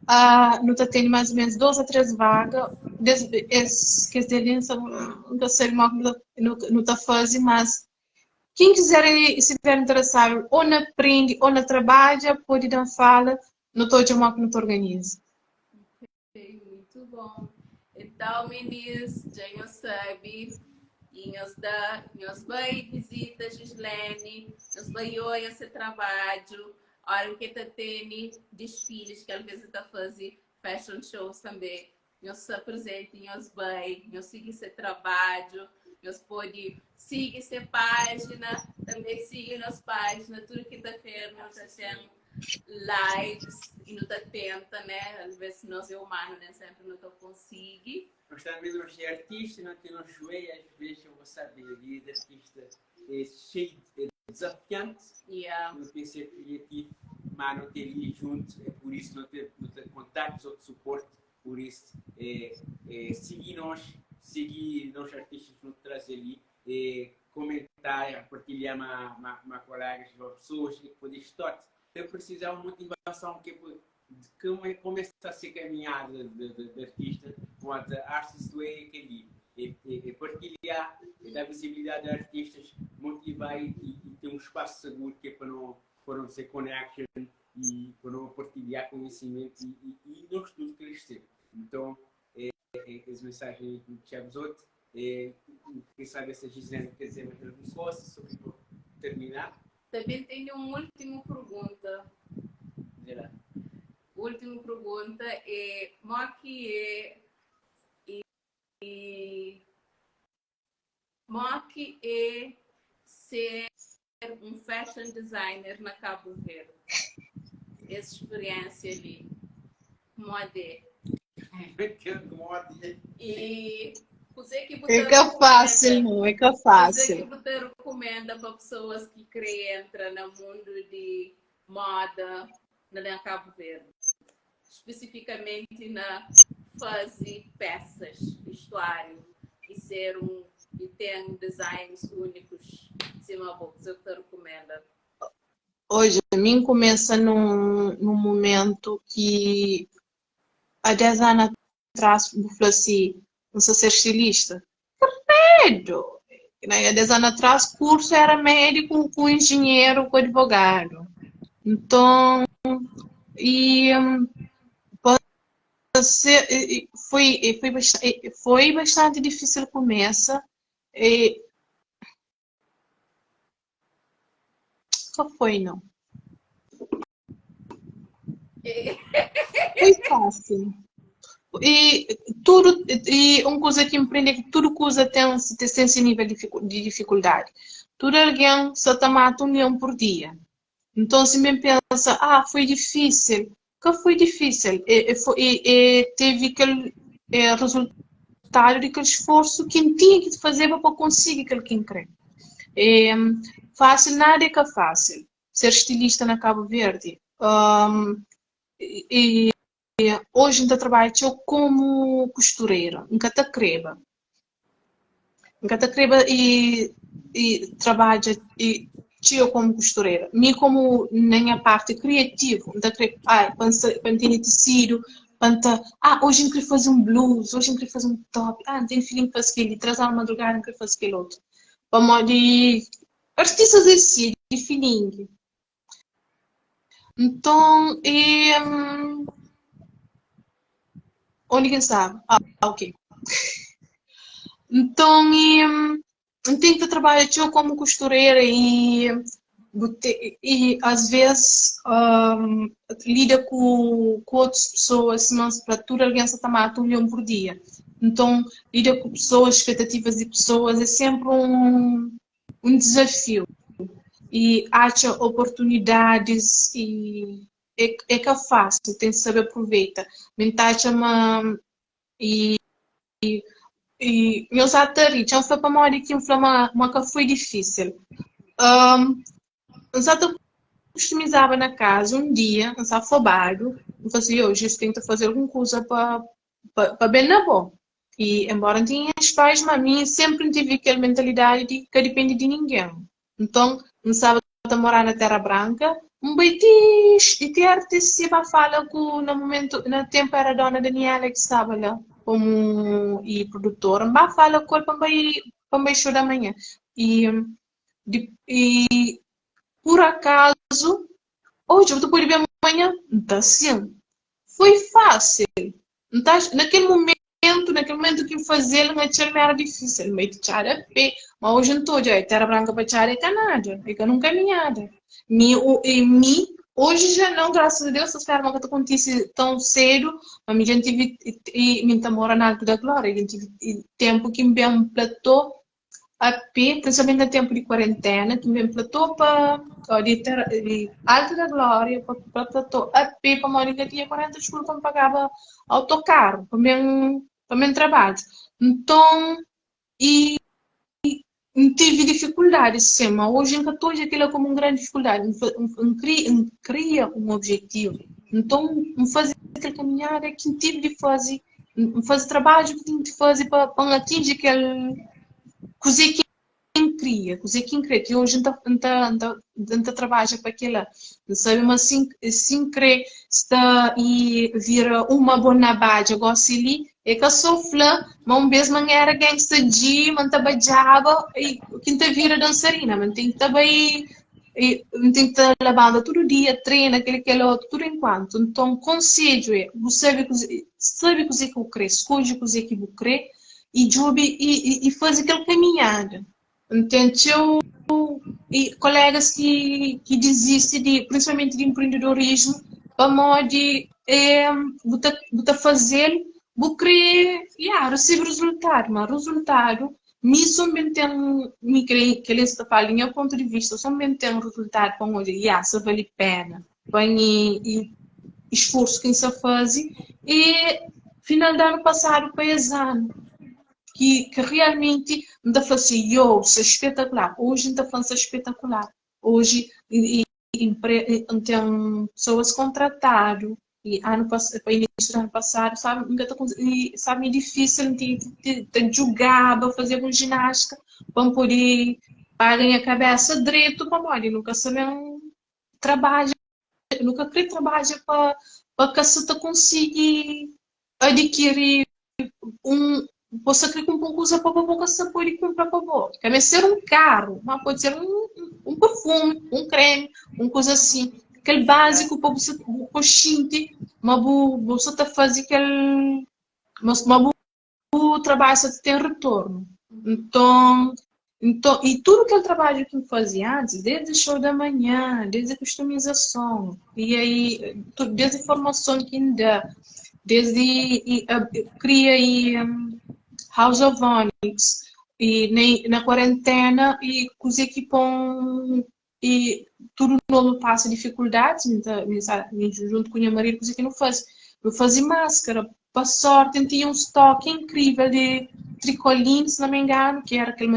Uh, não tá tendo mais ou menos duas a três vagas. Des, es, que esse não sei não, não tá fazendo, mas quem quiser e se estiver interessado ou na aprende ou na trabalha, pode dar fala. Não estou de uma que não te organiza. Ok, muito bom. Então, meninas, já sabe. I nhos da, nhos bai vizita Gislene, nhos bai oia se trabadju, ora ki el ta tene disfilis ki alvês el ta faze fashion shows tanbê, nhos sta prezenti, nhos bai, nhos sigi se trabadju, nhos pode sigi se pájina, tanbê sigi nos pájina, tudu kinta-fera nu ta ten lives i nu ta tenta, né? Alvês nos é humanu, nen sénpri nu ta konsigi. Nós também nós é artista, nós temos joia, às vezes eu vou saber, a vida de artista é cheio, é desafiante, Yeah. não tem que ser criativo, mas não tem ali junto, é por isso não tem, não tem contactos ou suporte, por isso é, é, seguir nós, seguir nós artistas nos trazer ali, é, comentar, partilhar com, com colegas, com pessoas que podem estar. Eu preciso de uma motivação que de como é, como está a ser caminhada de, de, de artista, com a Artist Way que ali. É, é, é partilhar, é dar visibilidade a artistas, motivar e, e, e ter um espaço seguro que é para não, para não ser connection e para não partilhar conhecimento e, e, e nós tudo crescer. Então, é, é, essa mensagem que deixamos outro. É, quem sabe se a Gisele quer dizer mais alguma coisa sobre terminar. Também tenho uma última pergunta. Diz lá. Última pergunta é como que é e, como que é ser um fashion designer na Cabo Verde? Essa experiência ali. Como é? E você que É que é fácil, não é que é Você fácil. que você recomenda para pessoas que querem entrar no mundo de moda na Cabo Verde? Especificamente na fazer peças, vestuário e ser um e ter designs únicos. Cima boca, você que recomenda? Hoje, a mim começa num, num momento que há 10 anos atrás, eu falei assim, não sei ser estilista. Credo! Né? Há 10 anos atrás, curso era médico, com engenheiro, com advogado. Então, e ser, foi, foi, bastante, foi bastante difícil começo. E, qual foi, não? Foi fácil. E tudo, e uma coisa que me prende é que tudo coisa tem, tem esse nível de dificuldade. Tudo alguém só te mata um leão por dia. Então, se me pensa, ah, foi difícil. Que foi difícil. E, e, foi, e, e teve aquele é, resultado daquele esforço que tinha que fazer para conseguir aquilo que quer. É, fácil, nada é que é fácil. Ser estilista na Cabo Verde. Um, e, e hoje ainda trabalho como costureira, nunca te creba. Nunca te creba e, e trabalha e eu como costureira. Me como na minha parte criativa, nunca creba, ah, para ter tecido, para ah, hoje eu queria fazer um blues, hoje eu queria fazer um top, ah, não tenho feeling para fazer aquele, traz uma madrugada, não queria fazer aquele outro. Para de artistas em si, de feeling. Então, e, hum, onde quem sabe? Ah, ok. Então, e, hum, tenho que trabalhar eu como costureira e, e às vezes um, lida com, com outras pessoas, mas para tudo alguém se mata um leão por dia. Então, lida com pessoas, expectativas de pessoas, é sempre um, um desafio. E acha oportunidades e é, é que é fácil, tem que saber aproveitar. Mentacha uma e e, e meus atari, já foi para uma hora que uma, uma que foi difícil. Um, eu só customizava na casa um dia, eu estava afobado, eu fazia hoje, eu tenho que fazer alguma coisa para para bem na boa. E embora tinha os pais, mas a mim sempre tive aquela mentalidade de que depende de ninguém. Então, não sabe morar na Terra Branca, um beitis e ter se fala com no momento, no tempo era a dona Daniela que estava lá como e produtora, mas fala com ele para para show da manhã. E, de, e por acaso, hoje eu depois de amanhã, então sim, foi fácil. Então, naquele momento momentu, na kel momentu ki N faze-l, N atxa-l ma éra difísil, N bai ti txada a pé. Má oji N ta odja, ai, Téra Branka pa txada é ka nada, é ka nun kaminhada. Mi, e mi, oji já não, graças a Deus, ta spera ma ka ta kontise tão cedo, ma mi dja N tive, i mi N ta mora na Alto da Glória, dja N tive tempu ki N ben platô a pé, principalmente na tempu di kuarentena, ki N ben platô pa, di, di Alto da Glória pa, pa platô a pé, pamodi N ka tinha 40 escudo pa N pagaba autocarro, pa N ben, pa N ben trabadja. Nton, i N tive difikuldadi sin, ma oji N ka ta odja kila komu un grandi difikuldadi. N kria, N kria un objetivu, nton N faze kel kaminhada ki N tive di faze, N faze trabadju ki N tinha di faze pa N atinji kel kuzê ki N kria, kuzê ki N kre. Ti oji N ta, N ta, N ta, N ta trabadja pa kila. N sabe ma si si N kre sta i vira uma bo na badja gosi li, É ka so fla ma un bes ma N era gangsta G, ma N ta badjaba i ki N ta vira dansarina, ma N ten ki ta bai N ten ki ta labanta tudu dia, trena, kel-li kel otu, tudu enkuantu. Nton, konsedju é, bu sabe kuze, sabe kuze ki bu kre, skodje kuze ki bu kre i djobe i faze kel kaminhada. N ten txeu kolégas ki ki dizisti di, prinsipalmenti di enprendedorismu, pamodi bu ta bu ta faze-l, bu krê, ya, resebe rezultadu, ma rezultadu, mi so N ben ten, mi krê, kel-li N sta fala di nha pontu di vista, so N ben ten rezultadu pa N odja, ya, sa bali péna pa N isforsu ki N sta faze, é final di anu pasadu pa es anu. Ki ki realmenti N ta fla si, yo, sa spetakular. Oji N ta fla sa spetakular. Oji i N ten pesoas kontratadu i anu pa inísiu di anu pasadu, sabi, N ka ta konsigi, sabi, é difísil, N tinha ki ta djugaba, fazeba un jinástika pa N pode paga nha kabésa dretu pamodi nu ka sa ben trabadja, nu ka kre trabadja pa pa ka sa ta konsigi adikiri un bo sa kre kunpra un kuza pa bo, bo ka sa pode kunpra pa bo. Ka meste ser un karu, ma pode ser un, un perfume, un kremi, un kuza asin. Kel básiku pa bu sa bu xinti ma bu bu sa ta faze kel ma ma bu trabadju sa ta ten retornu. Nton, nton, i tudu kel trabadju ki N faze antis, desdi xou da manhan, desdi kustumizason, i ai, desdi formason ki N da, desdi kria i House of Onyx, i na kuarentena, i kuzê ki pô-m i tudu nos nu pasa difikuldadis, mi ta mi sa mi juntu ku nha maridu kuzê ki nu faze? Nu faze maskara, pa sorti N tinha un stoki inkrivel di trikolin, si na me inganu, ki era kel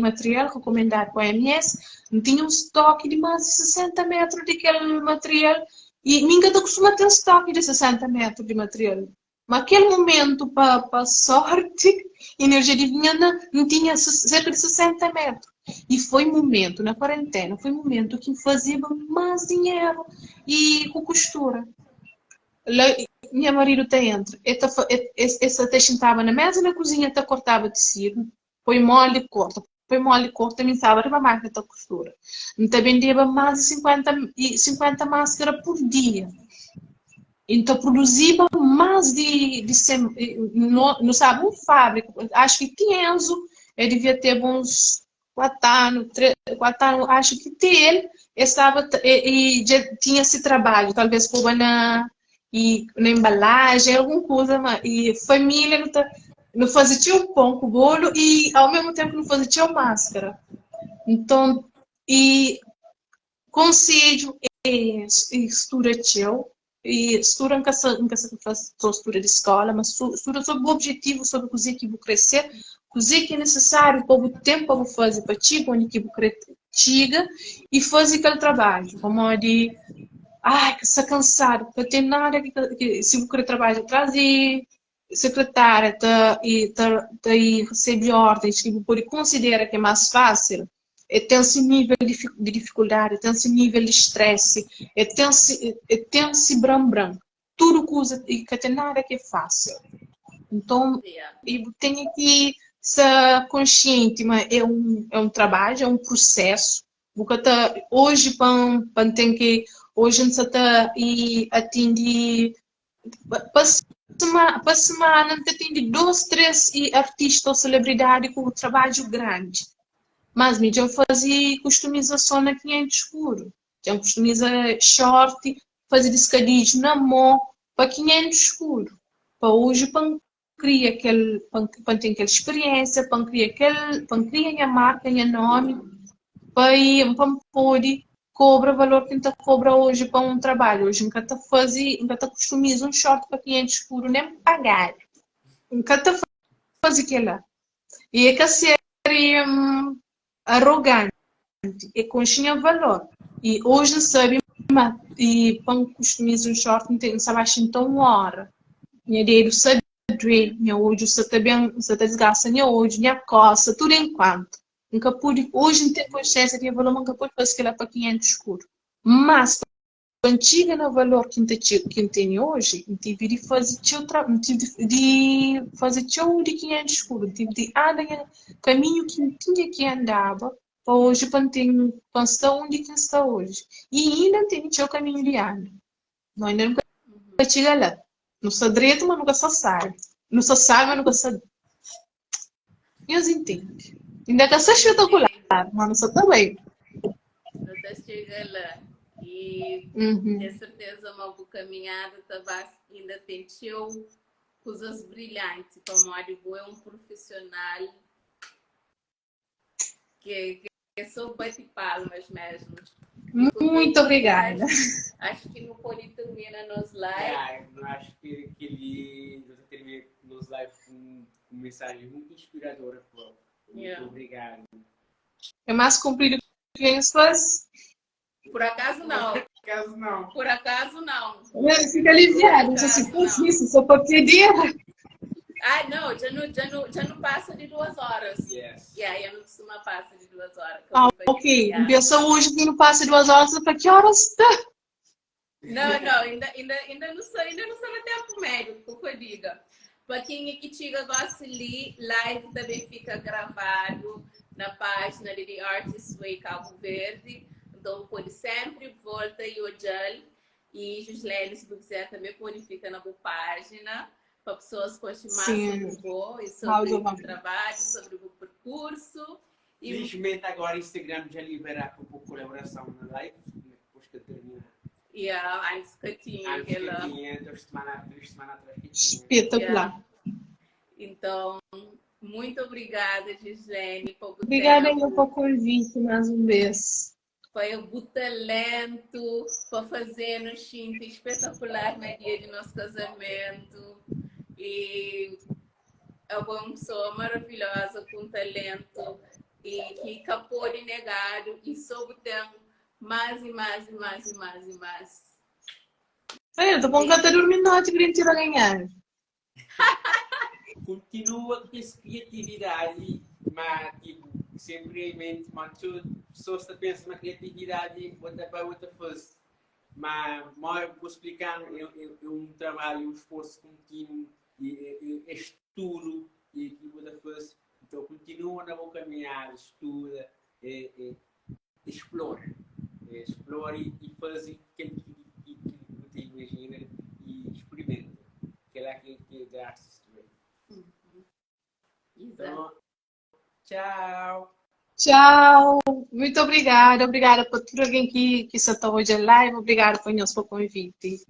material rekomendadu pa OMS, N tinha un stoki di más di 60 metru di kel material i mi N ka ta kustuma ten stoki di 60 metru di material. Ma kel mumentu, pa pa sorti, enerjia divinha na N tinha serka di 60 metru. I foi mumentu, na kuarentena, foi mumentu ki N fazeba más dinheru i ku kustura. La nha maridu ta entra, e ta e sa ta xintaba na meza na kuzinha ta kortaba tisidu, poi moldi korta, poi moldi korta, mi N staba riba mákina ta kustura. N ta bendeba más di 50 50 maskara pur dia. I N ta produziba más di di 100, no no staba un fábrika, acho ki ti Enzo el devia teba uns 4 anu, 3, 4 anu, acho ki ti el, el staba ta e dja tinha si trabadju, talvês poba na i na embalajen, algun kuza, ma i família nu ta nu faze txeu pon ku bolu i au mesmu tenpu nu faze txeu maskara. Nton, i konsedju é studa txeu, i studa N ka sa N ka sa fla so studa di skola, ma studa sobri bu objetivu, sobri kuzê ki bu kre ser, kuzê ki é nesesáriu pa bu ten pa bu faze pa txiga undi ki bu kre txiga i faze kel trabadju pamodi ai ka sta kansadu ka ten nada ki ki si bu kre trabadja tras di sekretária ta i ta ta i resebe ordens ki bu pode konsidera ki é más fásil é ten si nível di di difikuldadi ten si nível di stresi é ten si é ten si bran-bran tudu kuza i ka ten nada ki é fásil. Nton, i bu ten ki sta konsienti ma é un é un trabadju, é un prusésu. Bu ka ta oji pa N pa N ten ki oji N sa ta i atindi pa. Pa semana N ta atendi dos, tres artista ou selebridadi ku trabadju grandi. Mas mi dja N fazi kustumizason na 500 escudo. Dja N kustumiza shorti, fazi diskadidju na mo pa 500 escudo. Pa oji pa N kria kel, pa N ten kel spiriensia, pa N kria kel, pa N kria nha marka, nha nomi, pa pa N podi kobra valor ki N ta kobra oji pa un trabadju. Oji N ka ta fazi, N ka ta kustumiza un short pa 500 escudo nen pagadu. N ka ta fazi kila. I e ka ser aroganti, e konxe nha valor. I oji N sabe ma i pa N kustumiza un short N ten, N sta ba xinta un ora. Nha dedu sta due, nha odju sta ta ben, N sta ta disgasta nha odju, nha kosa, tudu enkuantu. N ka pudi, oji N ten konsiensia di nha valor ma N ka pudi faze kila pa 500 escudo. Mas pa N txiga na valor ki N ta txiga, ki N tene oji, N tive di faze txeu tra, N tive di faze txeu di 500 escudo, N tive di anda nha kaminhu ki N tinha ki andaba pa oji pa N ten, pa N sta undi ki N sta oji. I inda N tene txeu kaminhu di anda. No inda nu ka txiga la. Nu sta dretu, ma nu ka sta sabi. Nu sta sabi, ma nu ka sta. Nhos intende. Inda ka sta espetakular, ma nu sta ta bai. Nu ta txiga la. I ten serteza ma bu kaminhada ta ba inda ten txeu kuzas brilhanti, pamodi bu é un prufisional que, que é só bate palmas mesmo. Muito obrigada. Acho, acho que não pode terminar nosso live. Yeah, eu acho que, que ele termina nosso live com uma mensagem muito inspiradora. Pô. Muito yeah. obrigado. É mais comprido que as suas? Por acaso não. Por acaso não. Por acaso não. Fica aliviado, não sei se fosse isso, só para pedir. Ah, não, já não, já não, já não passa de duas horas. Yes. Yeah, já não costuma passa de duas horas. Ah, ok. Pensa hoje que não passa de duas horas, para que horas está? Não, não, ainda, ainda, ainda não sei, ainda não sei no tempo médio, por que eu diga. Para quem é que chega gosta ali, live também fica gravado na página de The Artist Way Cabo Verde. Então pode sempre volta e olhar. E Gislene, se você quiser, também pode ficar na boa página para pessoas continuar sobre o e sobre o trabalho, sobre o percurso. E... Felizmente agora Instagram já libera para colaboração na live, depois que eu terminar. Yeah, antes que tinha antes aquela... que tinha, duas semanas, duas semanas atrás que tinha. Espetacular. Yeah. Então, muito obrigada, Gislene, pelo Obrigada eu pelo convite mais um vez. Foi o talento para fazer no xinte espetacular no dia de nosso casamento. E é uma pessoa maravilhosa, com talento e que capou de negado e soube ter mais e mais e mais e mais e mais. Olha, tô com canta dormindo noite querendo tirar ganhar. Continua com essa criatividade, mas tipo, sempre em mente, mas tu pessoas que pensam na criatividade, bota para outra fase. Mas, mas vou explicar, é, é, é um trabalho, um esforço contínuo, e, é, é estudo e que você faz. Então, continua na boa caminhada, estuda, é, é, explora. É, explora e, e faz aquilo que, que, que você imagina e experimenta. Que é lá que, que é the artist way. Uhum. Então, tchau! Tchau! Muito obrigada, obrigada por tudo alguém que, que está hoje live, obrigada por nosso convite.